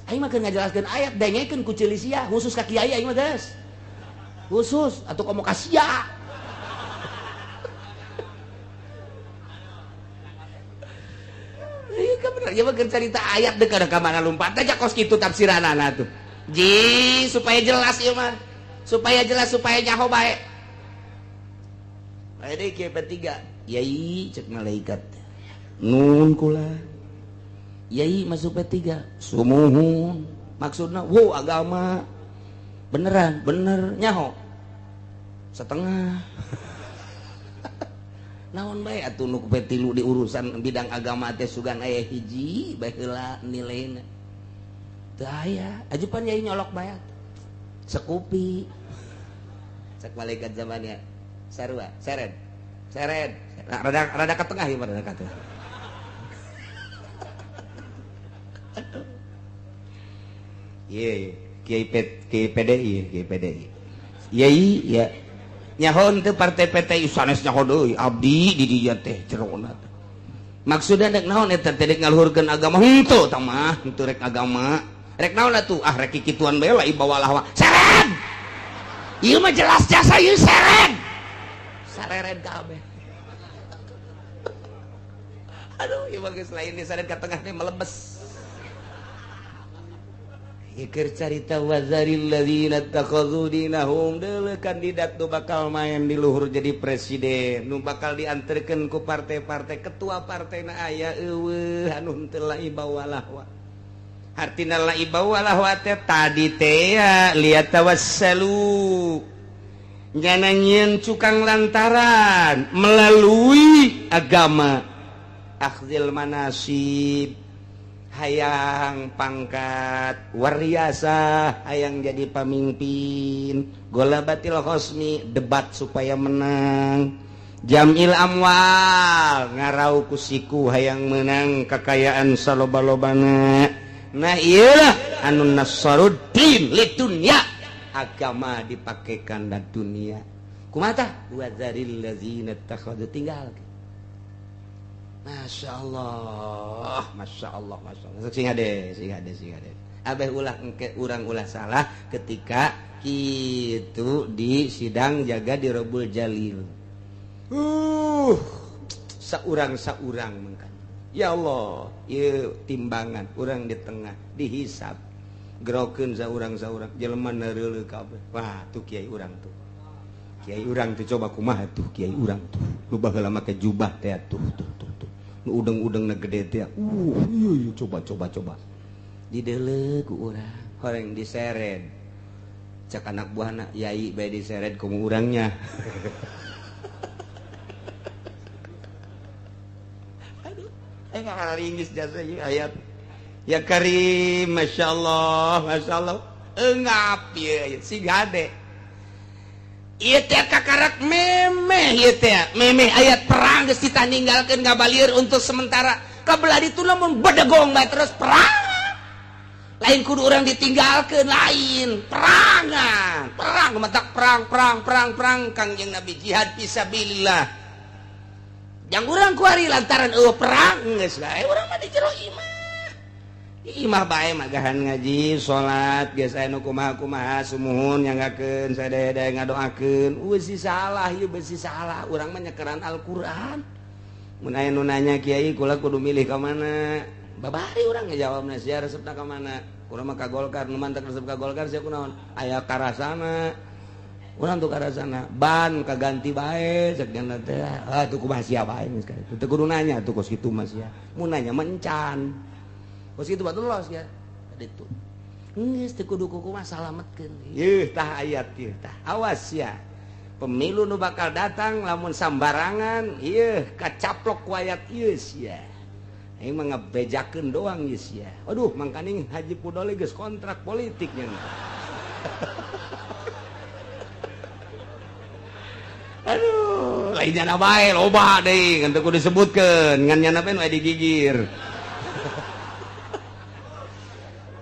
aing mah keur ngajelaskeun ayat dengekeun ku ceuli sia khusus ka kiai aing mah geus khusus atuh komo ka sia ieu ka bener ieu mah keur carita ayat deuk ka mana lumpat aja kos kitu tafsiranana tuh ji supaya jelas ieu mah supaya jelas supaya nyaho bae. Aya deui kieu P3 yai cek malaikat nun kula yai masuk P3 sumuhun maksudna wow agama Beneran, bener nyaho. Setengah. Naon bae atuh nu P3 di urusan bidang agama teh sugan aya hiji bae heula nilaina. Teu aya, ajupan yai nyolok bae atuh. Sekupi. Cek malaikat zamannya sarua, seret. Seret. Nah, rada ke tengah ieu rada ke tengah. Iya, Kiai PDI, Kiai PDI. Yai ya. Nyaho teu partai PTI sanes nyaho deui abdi di dieu teh jerona teh. Maksudna rek naon eta teh rek ngaluhurkeun agama henteu tah mah, henteu rek agama. Rek naon atuh? Ah rek kikituan bae lah ibawalah wa. Seret. Ieu mah jelas jasa ieu seret. Sareren kabeh. Aduh, ieu mah geus lain diseret ka tengah teh melebes. Iker carita wazaril ladzina takhadhu dinahum deuleu kandidat nu bakal main di luhur jadi presiden nu bakal dianterkeun ku partai-partai ketua partena aya eueuh anu henteu laibawalah hartina laibawalah teh tadi teh liat tawassalu nyana nyieun cukang lantaran melalui agama akhzil manasib hayang pangkat wariasa hayang jadi pamimpin golabatil khosmi debat supaya menang jamil amwal ngarau kusiku hayang menang kekayaan saloba-lobana. Nah iyalah anu nasaruddin lidunya agama dipakaikan dan dunia kumata wazaril ladzina takhadhu tinggal. Masya Allah, Masya Allah, Masya Allah. Sing hade, sing hade, sing hade. Abeh ulah engke urang ulah salah ketika kitu di sidang jaga di Robul Jalil. Saurang-saurang mangkan. Ya Allah, ieu timbangan urang di tengah dihisab. Gerokeun saurang-saurang jelema neureuleuh kabeh. Wah, tuh kiai urang tuh. Kiai urang tuh coba kumaha tuh kiai urang tuh. Nu baheula make jubah teh tuh tuh tuh tuh. Nu udeng-udengna gede teh. Iya coba coba coba. Dideuleu ku urang, horeng diseret. Cek anak buahna, yai bae diseret ku urangnya. Aduh, ngaringis jasa ieu ayat. Ya Karim, Masya Allah, Masya Allah. Engap ieu si gade. Ieu teh kakarak memeh ieu teh memeh ayat perang geus ditaninggalkeun ngabalir untuk sementara kabelah ditu lamun bedegong bae terus perang lain kudu urang ditinggalkeun lain perangan perang matak perang perang perang perang Kangjeng Nabi jihad fisabilillah jang urang kuari lantaran eueuh perang geus bae urang mah di jero imah imah bae magahan ngaji salat geus aya nu kumaha-kumaha sumuhun nyanggakeun sadaya-daya ngadoakeun beusi salah ieu beusi salah urang mah nyekeran Al-Qur'an mun aya nu nanya kiai kula kudu milih ka mana babari urang ngajawabna sia resepna ka mana urang mah ka Golkar nu mantak resep ka Golkar sia kunaon aya karasana urang tuh karasana ban kaganti bae cek nya teh ah tuh kumaha sia bae geus teu kudu nanya tuh kos kitu mah sia mun nanya mencan kos kitu batu los ya tadi tuh geus teu kudu kumaha salametkeun yeuh tah ayat ieu tah awas ya pemilu nu bakal datang lamun sambarangan ieu kacaplok ku ayat ieu sia aing mah ngabejakeun doang ieu sia aduh mangkaning Haji Pudoli geus kontrak politiknya. Aduh lain nyana bae loba deui ngan teu kudu disebutkeun ngan nyana bae nu digigir.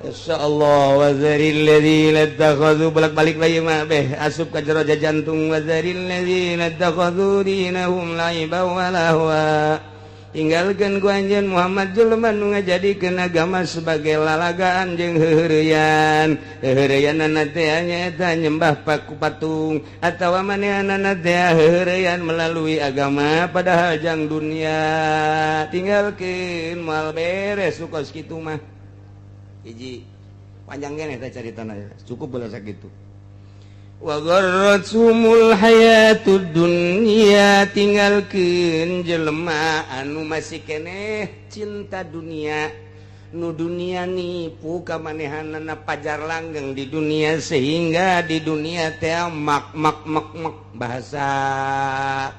Insyaallah wazaril ladzina takhadhu bolak-balik lagi mah beh asup ka jero jantung wazaril ladzina takhadhu dinahum laiban wa lahwa tinggalkeun ku anjeun Muhammad jelema nu ngajadikeun agama sebagai lalagaan jeung heuheureyan heuheureyanna teh nyaeta nyembah paku patung atawa manehanana teh heuheureyan melalui agama padahal jang dunia tinggalkeun moal beres kos kitu mah. Hiji panjang keneh teh caritana cukup beula sakitu. Wa gharrathumul hayatud dunya tinggalkeun jelema anu masih keneh cinta dunia Nu dunia nipu kamanehanana pajar langgeng di dunia sehingga di dunia teh mak mak mak mak bahasa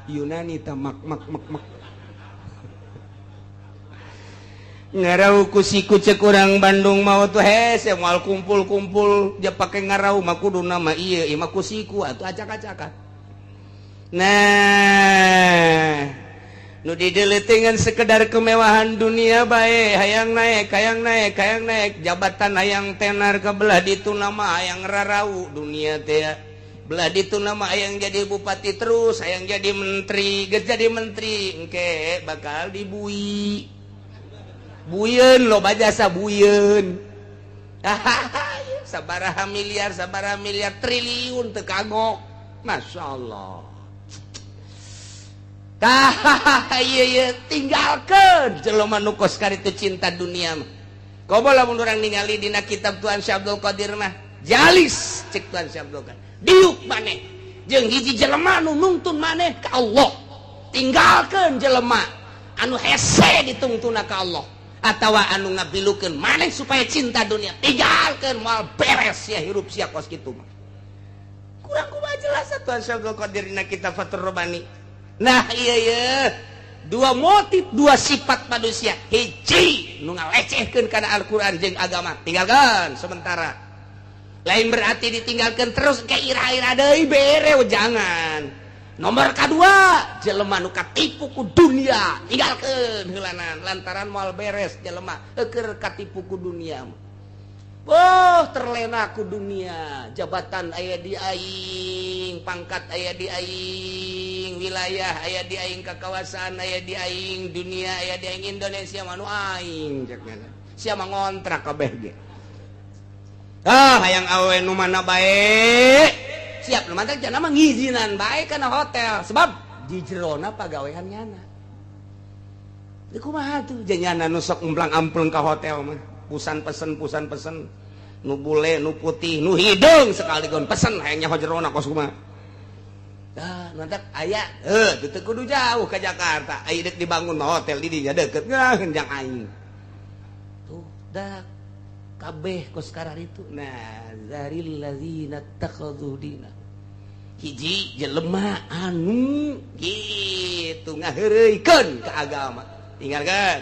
Yunani teh mak mak mak mak ngarau ku siku cek urang Bandung mau tuh hese moal kumpul-kumpul dia pake ngarau mah kudu nama ieu ieu mah ku siku atuh acak-acakan. Nah, nu dideletingan sekedar kemewahan dunia bae, hayang naik, hayang naik, hayang naik jabatan, hayang tenar ke belah ditu nama hayang rarau dunia teh, belah ditu nama hayang jadi bupati terus, hayang jadi menteri, geus jadi menteri engke bakal dibui buyeun loba jasa buyeun. Sabaraha miliar, sabaraha miliar triliun teu kagok. Masya Allah. Tah ieu ieu tinggalkeun jelema nu kos karitu cinta dunia mah. Komo lamun urang ningali dina kitab Tuan Syekh Abdul Qadir mah, jalis cek Tuan Syekh Abdul Qadir. Diuk maneh jeung hiji jelema nu nungtun maneh ka Allah. Tinggalkeun jelema anu hese ditungtuna ka Allah atawa anu ngabilukeun maneh supaya cinta dunia, tinggalkeun moal beres sia hirup sia kos kitu mah. Kurang kumaha jelas Tuan Syekh Abdul Qadir dina kitab Fathur Rabbani. Nah iya iya dua motif, dua sifat manusia. Hiji nu ngalecehkeun kana Al-Qur'an jeung agama, tinggalkan sementara. Lain berarti ditinggalkan terus ke ira-ira deui bere, jangan. Nomor kedua jelema nu katipu ku dunia, tinggalkeun heulanan lantaran moal beres jelema keur katipu ku dunia. Oh, terlena ku dunia, jabatan aya di aing, pangkat aya di aing, wilayah aya di aing, kekawasan aya di aing, dunia aya di aing, Indonesia mah nu aing cek nya. Sia mah ngontrak kabeh ge. Ah, hayang awe nu mana bae. Siap nu mantak cenah mah ngizinan bae kana hotel sebab di jerona pagawean nyana. Ieu kumaha tuh nyana nu sok umplang-ampleng ka hotel mah. Pusan pesen, pusan pesen, nu bule, nu putih, nu hideung sekaligus pesen hayang nyaho jerona kos kumaha. Dah, mantak aya heuh teu kudu jauh ke Jakarta. Aya deuk dibangun mah hotel di dinya deukeut ngah jang aing. Tuh, dah kabeh kos karar itu. Nah, zaril ladzina takhadhu dina. Hiji jelema anu gitu ngaheureuykeun ka agama. Tinggalkan.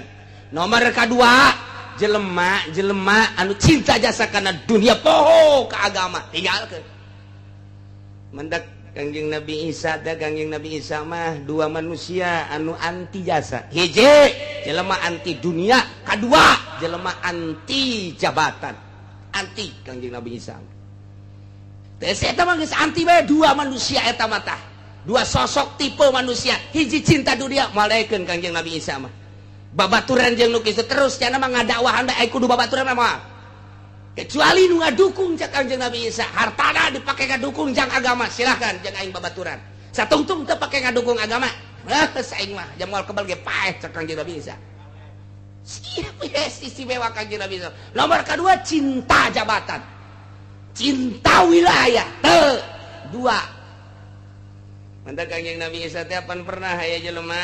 Nomor kedua jelema jelema anu cinta jasa kana dunia poho ke agama, tinggalkan. Mendak Kangjeng Nabi Isa teh, Kangjeng Nabi Isa mah dua manusia anu anti jasa. Hiji jelema anti dunia, kedua jelema anti jabatan. Anti Kangjeng Nabi Isa. Teh eta mah geus anti bae dua manusia eta mah tah. Dua sosok tipe manusia, hiji cinta dunia malaikeun Kangjeng Nabi Isa mah. Babaturan jeung nu kitu terus cenah mah ngadakwahan bae kudu babaturan mah. Kecuali nu ngadukung cek Kangjeng Nabi Isa, hartana dipake ngadukung jang agama, silahkan jeung aing babaturan. Satungtung teu pake ngadukung agama, aing mah jam moal kebal ge paeh cek Kangjeng Nabi Isa. Siap yes, istimewa Kangjeng Nabi Isa. Nomor kedua cinta jabatan, cinta wilayah. Teu dua. Mantap Kangjeng Nabi Isa teh apan pernah aya jelema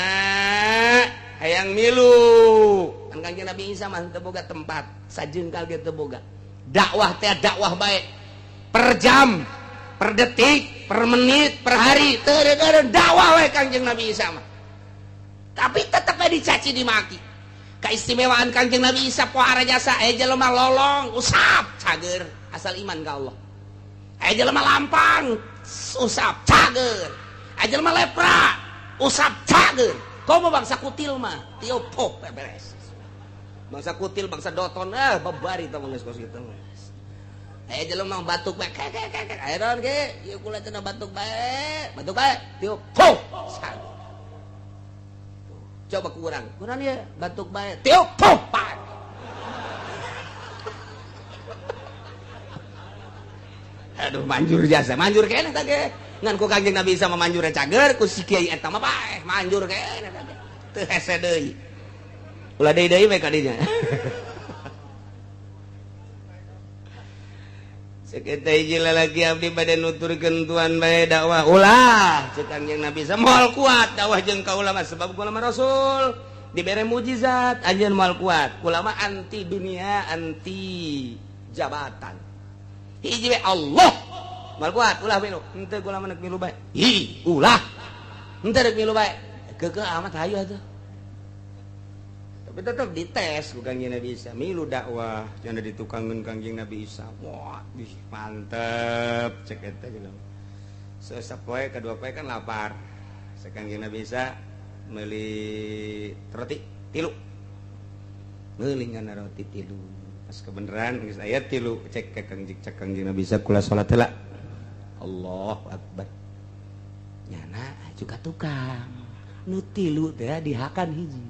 hayang milu. Kan Kangjeng Nabi Isa mah teu boga tempat, sajengkal ge teu boga. Dakwah teh dakwah baik per jam, per detik, per menit, per hari, teu dakwah we Kangjeng Nabi Isa mah. Tapi tetep we dicaci dimaki. Keistimewaan Kangjeng Nabi Isa pohara jasa aya jelema lolong, usap cager asal iman ka Allah. Aya jelema lampang, usap cager. Aya jelema lepra, usap cager. Komo bangsa kutil mah, tiup pop beres. Bangsa kutil, bangsa doton, babari tah geus kos kitu. Aya jelema batuk bae, kek kek kek. Aya naon ge? Ieu kula cenah batuk bae, batuk bae, tiup pop. Coba ku urang, kurang ieu batuk bae, tiup pop. Aduh manjur jasa, manjur keneh tah ge. Ngan ku Kangjeng Nabi Isa mah manjur cager, ku si kiai eta mah bae manjur keneh tah ge. Teu hese deui. Ulah deui deui we ka dinya. Cek eta hiji lalaki abdi bade nuturkeun tuan bae dakwah. Ulah cek Kangjeng Nabi Isa moal kuat dakwah jeung kaula mah sebab kula mah rasul. Dibere mujizat anjeun moal kuat. Kula mah anti dunia, anti jabatan. Hiji we Allah. Moal kuat ulah milu. Henteu kula mah milu bae. Hi, ulah. Henteu rek milu bae. Keukeuh amat hayu atuh. Tapi tetap dites ku Kangjeng Nabi Isa. Milu dakwah cenah ditukangeun Kangjeng Nabi Isa. Wah, ih mantep cek eta gitu. Sapoe kadua poe kan lapar. Kangjeng Nabi Isa meuli roti tilu. Meuli ngana roti tilu. Pas kebenaran geus aya tilu cek ka Kangjeng Nabi Isa kula salat heula. Allahu akbar. Nyana aju ka tukang. Nu tilu teh dihakan hiji.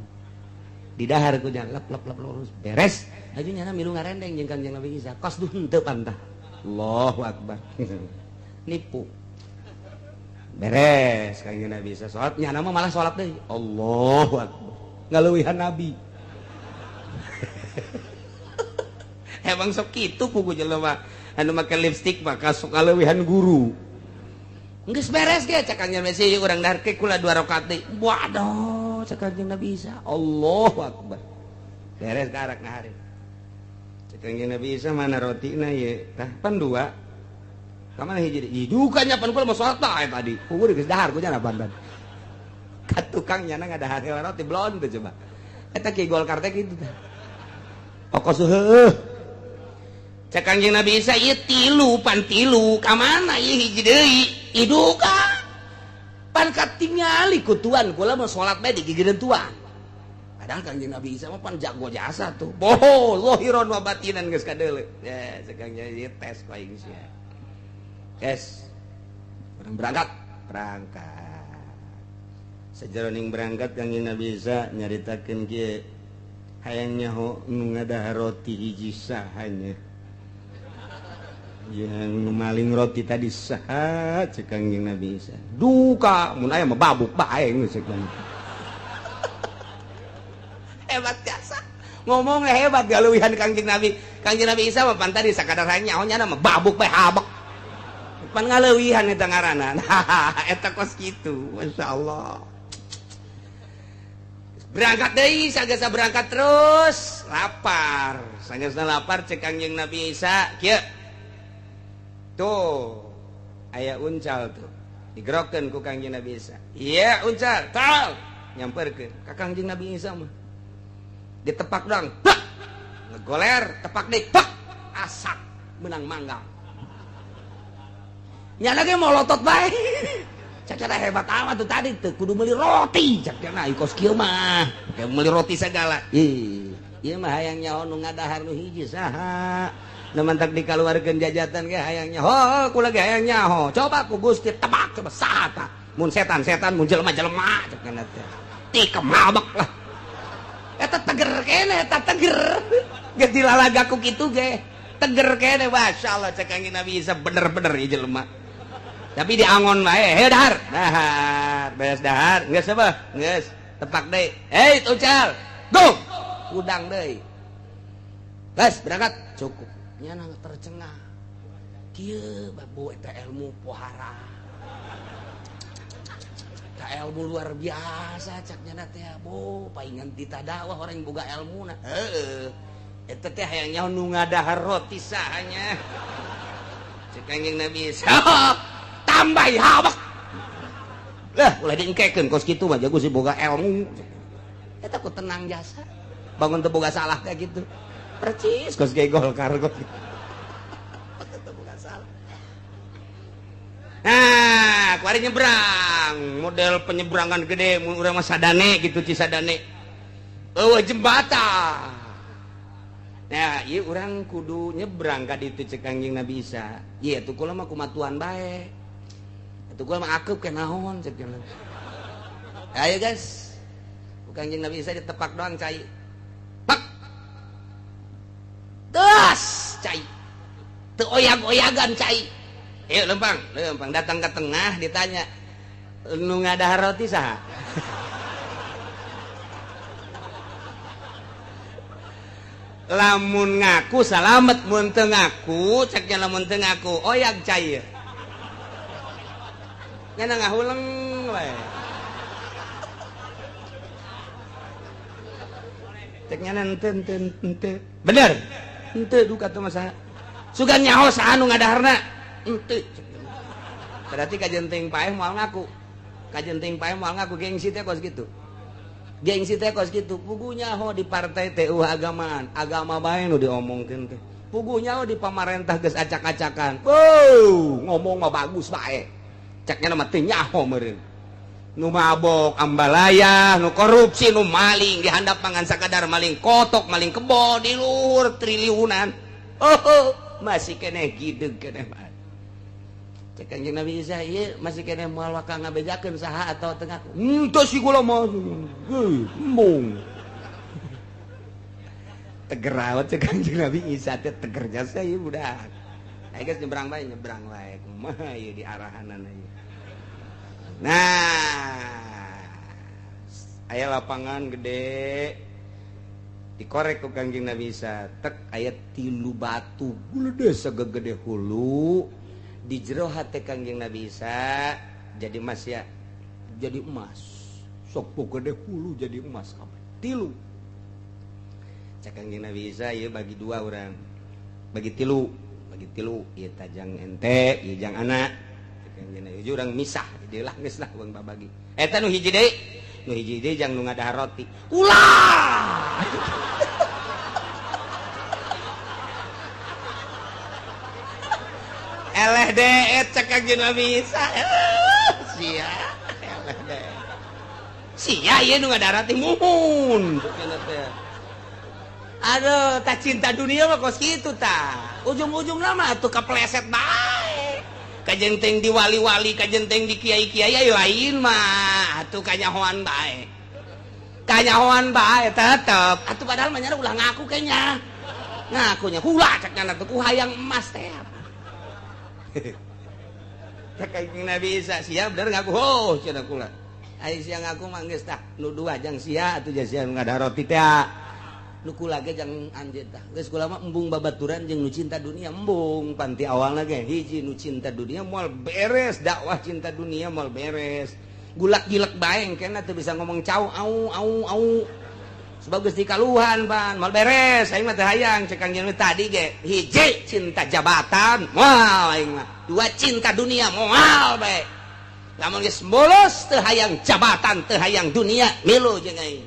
Didahar ku nya lep lep lep lurus beres. Aju nyana milu ngarendeng jeung Kangjeng Nabi Isa. Kos duh henteu pantah. Allahu akbar. Nipu. Beres Kangjeng Nabi Isa salat nyana mah malah salat deui. Allahu akbar. Ngaleuwihan Nabi. Emang sok kitu pugu jelema anu make lipstik maka sok ngaleuwihan guru. Geus beres ge cek Kangjeng Nabi Isa urang dahar ke kula 2 rakaat deui. Waduh cek Kangjeng Nabi Isa. Allahu akbar. Beres karak ngahari. Cek Kangjeng Nabi Isa mana rotina ye? Tah pan dua. Ka mana hiji deui? Duka nya pan kula mah salat tah tadi. Puguh geus dahar ku nya pan. Ka tukang nyana ngadahar roti blon teh coba. Eta ki Golkar teh kitu tah. Pokos heueuh. Cek Kangjeng Nabi Isa ieu tilu pan tilu ka mana ieu hiji deui? Iduka. Pan katingali ku tuan kula mah salat bae digigireun tuan. Padahal Kangjeng Nabi Isa mah pan jago jasa tuh. Boho zahiran wa batinan geus kadeuleu. Ya cek Kangjeng ieu tes ku aing sia. Tes. Urang berangkat, berangkat. Sajeroning berangkat Kangjeng Nabi Isa nyaritakeun kieu hayang nyaho nu ngadahar roti hiji sahanya. Yang maling roti tadi saha cek Kangjeng Nabi Isa. Duka mun aya mah babuk bae geus cek Kangjeng. Hebat jasa. Ngomongnya hebat galeuwihan Kangjeng Nabi. Kangjeng Nabi Isa mah pan tadi sakadar nyaho nya mah babuk bae habek. Pan ngaleuwihan eta ngaranna. Eta kos kitu, masyaallah. Berangkat deui sagesa berangkat terus lapar. Sagesna lapar cek Kangjeng Nabi Isa kieu. Tuh aya uncal tuh digerokeun ku Kangjeng Nabi Isa. Iya uncal, tal nyamperkeun ka Kangjeng Nabi Isa mah. Ditepak doang, pak ngegoler, tepak deui, pak asak menang manggang. Nyana ge molotot bae. Cak cara hebat amat tuh tadi teu kudu meuli roti cak cenah kos kieu mah. Kayak meuli roti segala. Ih, ieu mah hayang nyaho nu ngadahar nu hiji saha. Nu mantak dikaluarkeun jajatan ge hayang nyaho, kula ge hayang nyaho. Coba ku Gusti tebak coba saha tah. Mun setan-setan, mun jelema-jelema cek cenah teh. Tikem mabek lah. Eta teger kene, eta teger. Geus dilalaga ku kitu ge. Teger kene masyaallah cek Kangjeng Nabi Isa bener-bener ieu jelema. Tapi diangon bae, heuh dahar. Dahar, beres dahar, geus apa? Geus, tepak deui. Hei, uncal. Go. Udang deui. Geus berangkat, cukup. Nyana tercengah. Kieu babu eta ilmu pohara. Eta ilmu luar biasa cak nyana teh bo paingan tita dakwah orang boga ilmuna. Heeh. Eta teh hayang nyaho nu ngadahar roti sahanya. Cek Kangjeng Nabi Isa. Tambah habak. Lah ulah diengkekeun kos kitu mah jago si boga ilmu. Eta ku tenang jasa. Bangun teu boga salah kayak gitu. Percis kos ge Golkar kos. Teu boga salah. Nah, kuari nyebrang, model penyeberangan gede mun urang mah sadane gitu Cisadane. Eueuh jembatan. Nah, ieu urang kudu nyebrang ka ditu cek Kangjeng Nabi Isa. Ieu atuh kula mah kumatuan bae. Atuh kula mah akeup ke naon cek cenah. Ayo guys. Ku Kangjeng Nabi Isa ditepak doang cai. Pak. Terus cai. Teu oyag-oyagan cai. Ayo lempang, lempang datang ke tengah ditanya, nu ngadahar roti saha? Lamun ngaku salamet, mun teu ngaku cek nya lamun teu ngaku oyag cai. Nya ngahuleng we. Cek nyana henteu henteu henteu. Bener. Henteu duka teh mah saha. Sugan nyaho saha nu ngadaharna? Henteu. Berarti kajeun teuing paeh moal ngaku. Kajeun teuing paeh moal ngaku, gengsi teh kos kitu. Gengsi teh kos kitu. Puguh nyaho di partai teh eueuh agamaan, agama bae nu diomongkeun teh. Puguh nyaho di pamarentah geus acak-acakan. Wow, ngomong mah bagus bae. Cek nyana mah teu nyaho meureun. Nu mabok ambalaya, nu korupsi, nu maling di handap pangan sakadar maling kotok, maling kebo di luhur triliunan. Oh, masih keneh gideg keneh mah. Cek Kanjeng Nabi Isa ieu masih keneh moal waka ngabejakeun saha atawa teu ngaku. Henteu sih kula mah. Heuh, embung. Teger awet cek Kanjeng Nabi Isa teh teger jasa ieu budak. Ayo geus nyebrang bae, nyebrang bae. Kumaha ieu di arahanana ieu. Nah, aya lapangan gede dikorek ku Kanjeng Nabi Isa, tek aya 3 batu gede sagede hulu di jero hate Kanjeng Nabi Isa jadi emas ya, jadi emas. Sok gede hulu jadi emas kabeh. 3. Cek Kanjeng Nabi Isa ieu bagi 2 urang. Bagi 3, bagi 3 ieu tajang ente, ieu jang anak. Kanjeng urang misah di lah geus lah urang babagi. Eta nu hiji deui, nu hiji deui jang nu ngadahar roti. Ulah. Eleh deet cek Kanjeng Nabi Isa. Sia, eleh deet. Sia ieu nu ngadahar roti muhun. Aduh, tak cinta dunia mah kos kitu tah. Ujung-ujungna mah atuh kepleset bae. Kajenteng di wali-wali, kajenteng di kiai-kiai ayo lain mah atuh kanyahoan bae. Kanyahoan bae tetep. Atuh padahal mah nyana ulah ngaku kayaknya. Ngakunya ulah cek nyana tuh ku hayang emas teh. Cek Kanjeng Nabi Isa sia bener ngaku ho cenah kula. Ai sia ngaku mah geus tah nu dua jang sia atuh sia ngadahar roti teh. Nu kula ge jang anjeun tah. Geus kula mah embung babaturan jeung nu cinta dunia embung panti awalna ge hiji nu cinta dunia moal beres dakwah cinta dunia moal beres. Gulak-gilek bae engkena teu bisa ngomong cau au au au. Sebab geus dikaluhan pan moal beres aing mah teu hayang cek Kanjeng tadi ge hiji cinta jabatan moal aing mah. 2 cinta dunia moal bae. Lamun geus bolos teu hayang jabatan teu hayang dunia milu jeung aing.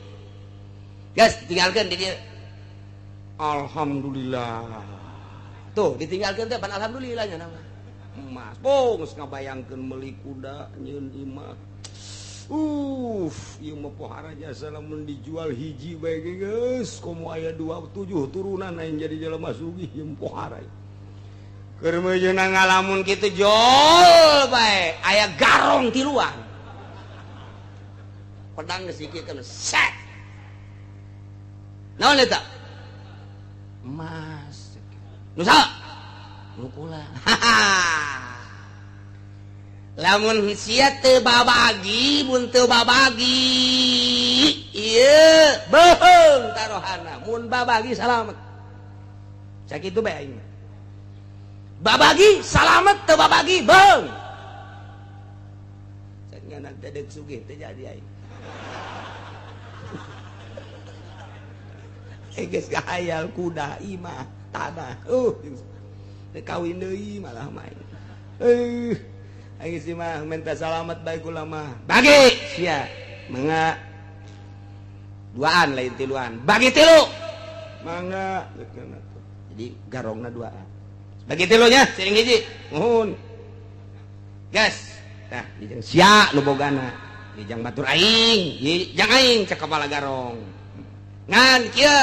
Geus tinggalkeun di dieu. Alhamdulillah. Tuh ditinggalkeun teh pan alhamdulillah nya nama. Emas. Oh, geus ngabayangkeun meuli kuda nyieun imah. Ieu mah pohara jasa lamun dijual hiji bae ge geus komo aya 2 7 turunan aing jadi jelema sugih ieu pohara. Keur meujeuhna ngalamun kitu jol bae aya garong tiluan. Pedang geus dikikeun set. Naon eta? Emas. Nu saha? Nu kula. Lamun sia teu babagi, mun teu babagi, ieu beuheung tarohana. Mun babagi salamet. Sakitu bae aing. Babagi salamet, teu babagi beuheung. Cek nganan teh deuk sugih teh jadi aing. Geus gahayal kuda imah tanah kawin deui malah main. Aing sih mah minta salamet bae kula mah. Bagi sia mangga duaan lain tiluan. Bagi 3. Mangga jadi garongna duaan. Bagi tilunya sering hiji. Nuhun. Gas. Tah dijang sia nu bogana. Dijang batur aing, dijang aing cek kepala garong. Ngan kieu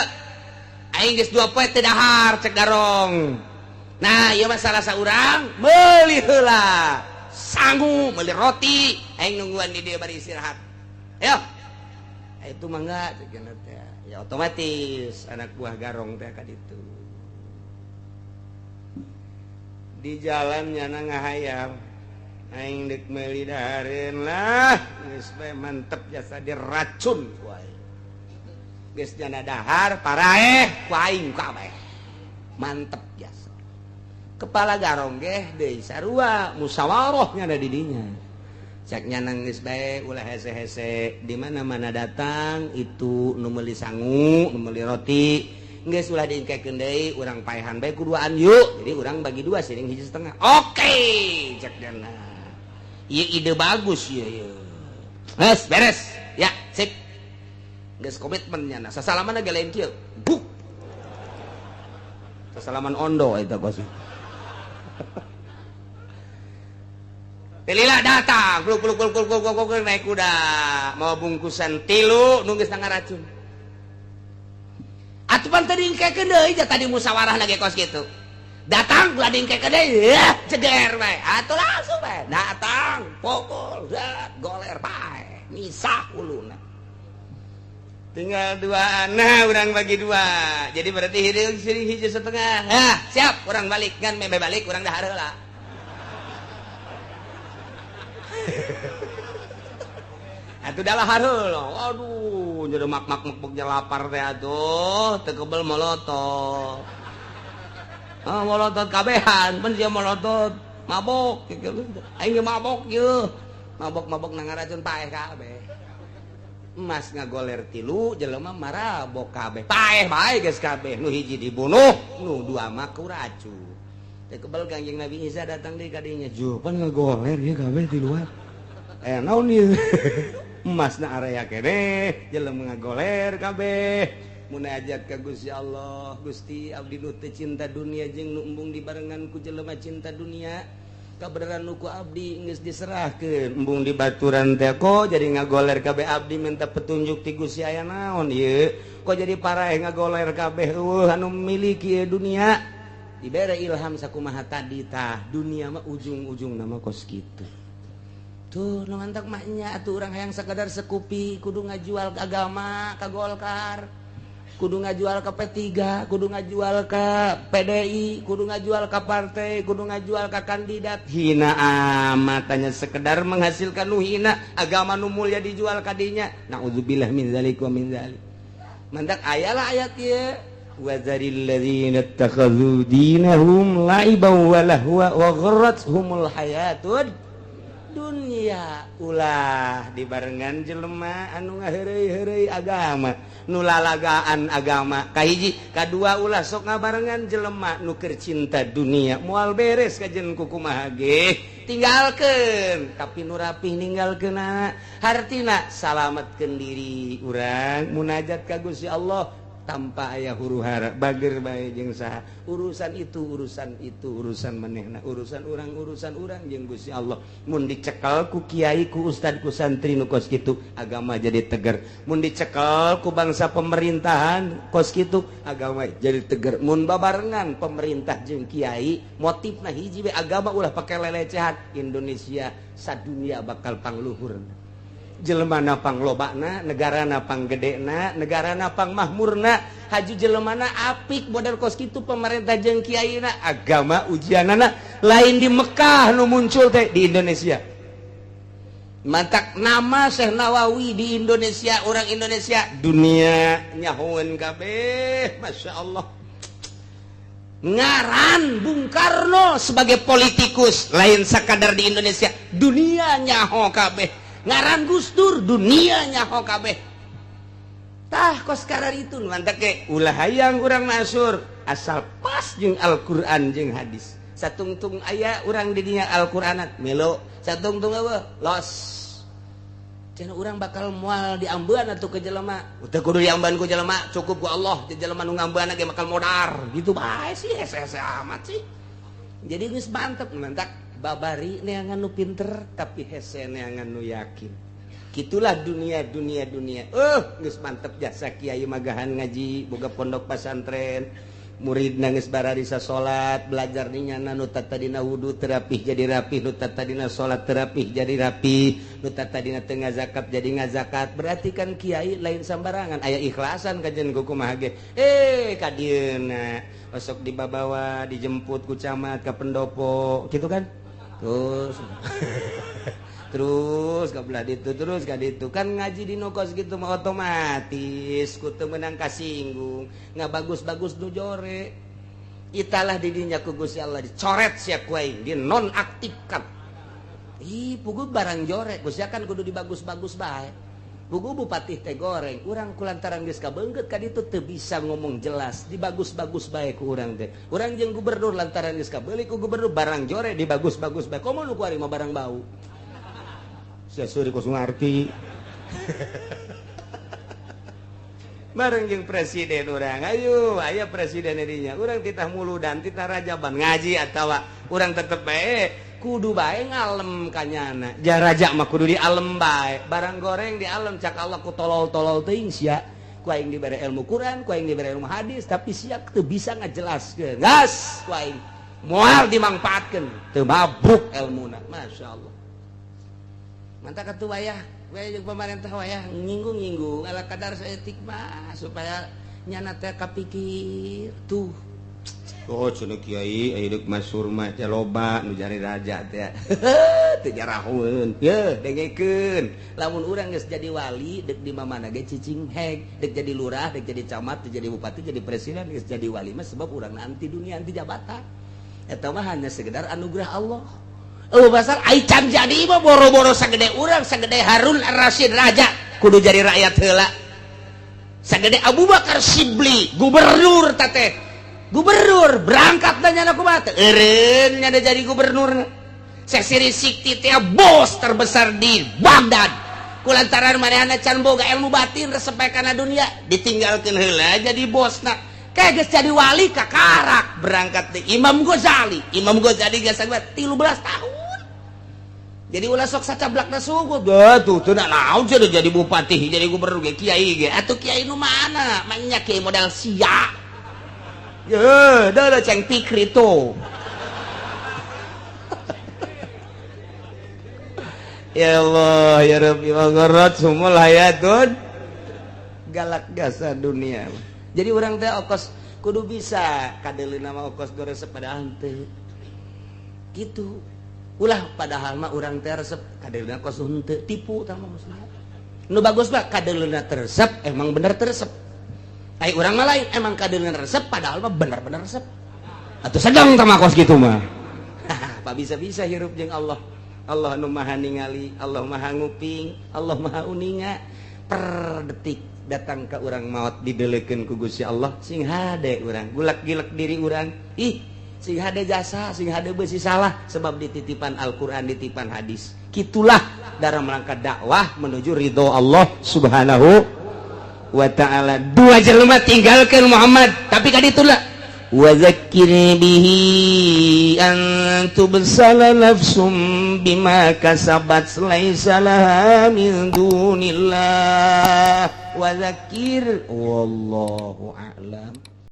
aing geus 2 poe teu dahar cek garong. Nah, ieu mah salah saurang meuli heula. Sangu meuli roti, aing nungguan di dieu bari istirahat. Ayo. Itu mangga cek teh. Ya otomatis anak buah garong teh ka ditu. Di jalan nyana ngahayal. Aing deuk meuli dahareun lah, geus bae mantep jasa diracun ku aing. Geus nyana dahar paraeh ku aing kabeh. Mantep jasa. Kepala garong geh deui sarua musyawarah nyana di dinya. Cek nya, "Geus bae, ulah hese-hese. Di mana-mana datang itu nu meuli sangu, nu meuli roti, geus ulah diengkekeun deui. Urang paehan bae ku duaan yuk. Jadi urang bagi dua, siring 1,5." "Oke," cek nyana, "ieu ide bagus ieu ieu. Geus beres ya, sip." Geus komitmen nyana. Sasalaman ge lain kieu, buk, sasalaman ondo eta kos. Delila datang, peluk peluk peluk peluk peluk peluk, naik kuda, mau bungkusan tilu, nunggu setengah racun. Atuh pan tadi engkekeun deui, tadi musyawarah lagi kos gitu. Datang ulah diengkekeun deui, ya ceger bae. Atuh langsung bae. Datang, pukul, zat, goler bae, misah uluna. Tinggal dua, nah urang bagi dua. Jadi berarti hideung siring 1,5. Nah, siap, urang balik kan, meme balik urang dahar heula. Atuh dahar heula. Aduh, jadi mak mak mak lapar teh atuh, teu kebel molotot. Ah, molotot kabehan, pan sia molotot, mabok gitu. Aing ge mabok ieu. Mabok-mabok nang racun, paeh kabeh. Emas ngagoler tilu, jelema marabok kabeh. Paeh bae geus kabeh. Nu hiji dibunuh, nu dua mah ku racun. Teu kebel Kangjeng Nabi Isa datang deui ka dinya. "Juh, pan ngagoler ieu kabeh tiluan. Eh, naon ieu? Emasna area keneh, jelema ngagoler kabeh." Munajat ka Gusti Allah, "Gusti, abdi nu teu cinta dunia jeung nu embung dibarengan ku jelema cinta dunia. Kabeneran nu ku abdi geus diserahkeun, embung dibaturan teh kok jadi ngagoler kabeh. Abdi minta petunjuk ti Gusti, aya naon ieu? Kok jadi paraeh ngagoler kabeh, eueuh anu miliki ieu dunia?" Dibere ilham sakumaha tadi. Tah, dunia mah ujung-ujung nama kos kitu tuh. Nu mantak maknya atuh urang hayang sakadar sekupi kudu ngajual ke agama ka Golkar, kudu ngajual ke P3, kudu ngajual ke PDI, kudu ngajual ke partai, kudu ngajual ke kandidat. Hina amat, hanya sekedar menghasilkan nu hina. Agama nu mulia dijual kadinya. Naudzubillah min dzalik wa min dzalik. Mantak ayalah ayat ieu, wadzaril ladzina ittakhadzu dinahum la'iban wa lahwa wa gharrathumul hayatud dunya. Ulah dibarengan jelema anu ngaheureuy-heureuy agama, nu lalagaan agama. Kahiji, kadua, ulah sok ngabarengan jelema nu keur cinta dunia. Moal beres kajen kukumaha ge. Tinggalkeun, tapi nu rapih ninggalkeunna, hartina salametkeun diri urang, munajat ka Gusti Allah tanpa aya huru hara. Bager bae jeung saha, urusan itu, urusan itu, urusan manehna, urusan urang, urusan urang jeung Gusti Allah. Mun dicekel ku kiai, ku ustad, ku santri nu kos kitu, agama jadi tegar. Mun dicekel ku bangsa pemerintahan kos kitu, agama jadi tegar. Mun babarengan pemerintah jeung kiai motifna hiji we, agama ulah pakai lelecehan, Indonesia sadunia bakal pangluhur, jelemana panglobana, negara pang gedena, negara pang mahmurna. Haju jelemana apik model kos kitu pemerintah jeung kiaina, agama ujianana lain di Mekah nu muncul teh, di Indonesia. Mantak nama Syekh Nawawi di Indonesia, orang Indonesia dunia nyahoeun kabeh, Masya Allah. Ngaran Bung Karno sebagai politikus lain sakadar di Indonesia, dunia nyaho kabeh. Ngaran Gus Dur, dunia nyaho kabeh. Tah, kos karar itu mantap ke ulah hayang urang masur, asal pas jeung Al-Qur'an jeung hadis. Satungtung aya urang di dinya Al-Qur'anat melo, satungtung apa los. Cenah urang bakal moal diambean atuh ke jelema. Teu kudu diambean ku jelema, cukup ku Allah. Jelema nu ngambean ge bakal modar gitu bae sih, hese-hese amat sih. Jadi geus mantep. Mantak babari neangan nu pinter, tapi hese neangan nu yakin. Gitulah dunia, dunia, dunia. Geus mantep jasa kiai magahan ngaji, boga pondok pesantren, murid nangis bararisa salat, belajar dinyana. Nu tadina wudu teu rapih jadi rapih, nu tadina salat teu rapih jadi rapi, nu tadina teu ngazakat jadi ngazakat. Berarti kan kiai lain sambarangan, aya ikhlasan kajen kumaha ge. Eh, ka dieuna osok dibabawa, dijemput ku camat ke pendopo gitu kan, terus terus ke belah itu, terus ka ditu kan. Ngaji di nokos gitu mah otomatis ku teu meunang kasinggung. Nggak bagus-bagus nu jore italah didinya ku Gusti Allah dicoret sia ku aing, dinonaktifkan. Ih, puguh barang jorek, geus kan kudu dibagus-bagus bae. Puguh bupati teh goreng, urang kulantaran geus kabeungkeut ka ditu teu bisa ngomong jelas, dibagus-bagus bae ku urang teh. Urang jeung gubernur lantaran geus kabeuli ku gubernur barang jorek dibagus-bagus bae. Komo nu kuari mah barang bau. Sia seuri kos ngarti. Bareng jeung presiden urang, ayo aya presiden dinya. Urang titah muludan, titah rajaban ngaji atawa urang tetep bae kudu bae ngalem kanyana. Ja raja mah kudu dialem bae. Barang goreng dialem cak Allah ku tolol-tolol teuing sia. Ku aing dibere ilmu Quran, ku aing dibere ilmu hadis, tapi sia teu bisa ngajelaskeun. Gas ku aing moal dimangpaatkeun, teu mabuk ilmuna. Masyaallah. Mantap atuh wayah, wayah jeung pemerintah wayah nyinggung-nyinggung ala kadar saeutik mah supaya nyana teh kapikir tuh. Oh cenah kiai aya deuk masyhur mah teh loba nu jari raja teh. Teu jarahueun. Yeuh dengekeun. Lamun urang geus jadi wali deuk di mamana ge cicing heg, deuk jadi lurah, deuk jadi camat, deuk jadi bupati, jadi presiden geus jadi wali mah sebab urang anti dunia anti jabatan. Eta mah hanya sekedar anugerah Allah. Oh pasal ai can jadi mah boro-boro sagede urang sagede Harun Ar-Rasyid raja kudu jadi rakyat heula. Sagede Abu Bakar Sibli gubernur teh. Gubernur berangkat dan nyana kumaha teh eureun nyana jadi gubernur. Sesiri Sikti teh bos terbesar di Baghdad. Kulantaran manehna can boga ilmu batin resep kana dunia ditinggalkeun heula jadi bosna. Kayak geus jadi wali kakarak berangkat di Imam Ghazali. Imam Ghazali geus 13 tahun. Jadi ulah sok sacablakna suguh. Tuh teu naon sia jadi bupati, jadi gubernur ge kiai ge. Atuh kiai nu mana? Manya kiai modal sia. Ye, dah ceng pikri tuh. Ya Allah, ya Rabbi wa gharat sumul hayatun galak gasa dunia. Jadi orang teh okos kudu bisa kadeleuna mah okos go resep padahal henteu. Gitu. Ulah padahal mah urang teh resep kadeleuna kos henteu tipu tah mah maksudna. Nu bagus mah kadeleuna teresep emang bener teresep. Ai urang mah lain emang kadeleuna resep padahal mah bener-bener resep. Atuh sedang tah mah kos kitu mah. Pak bisa-bisa hirup jeung Allah. Allah nu maha ningali, Allah maha nguping, Allah maha uninga. Per detik datang ke urang maut didelekeun ku Gusti Allah sing hade urang gulak-gilek diri urang. Ih, sing hade jasa, sing hade beusi salah sebab dititipan Al-Qur'an, dititipan hadis. Kitulah dalam rangka dakwah menuju ridho Allah Subhanahu wa ta'ala. Dua jelema tinggalkan Muhammad, tapi kan itulah wa zakkir bihi an tubsala nafsum bima kasabat laisa laha min dunillah wa zakkir wallahu a'lam.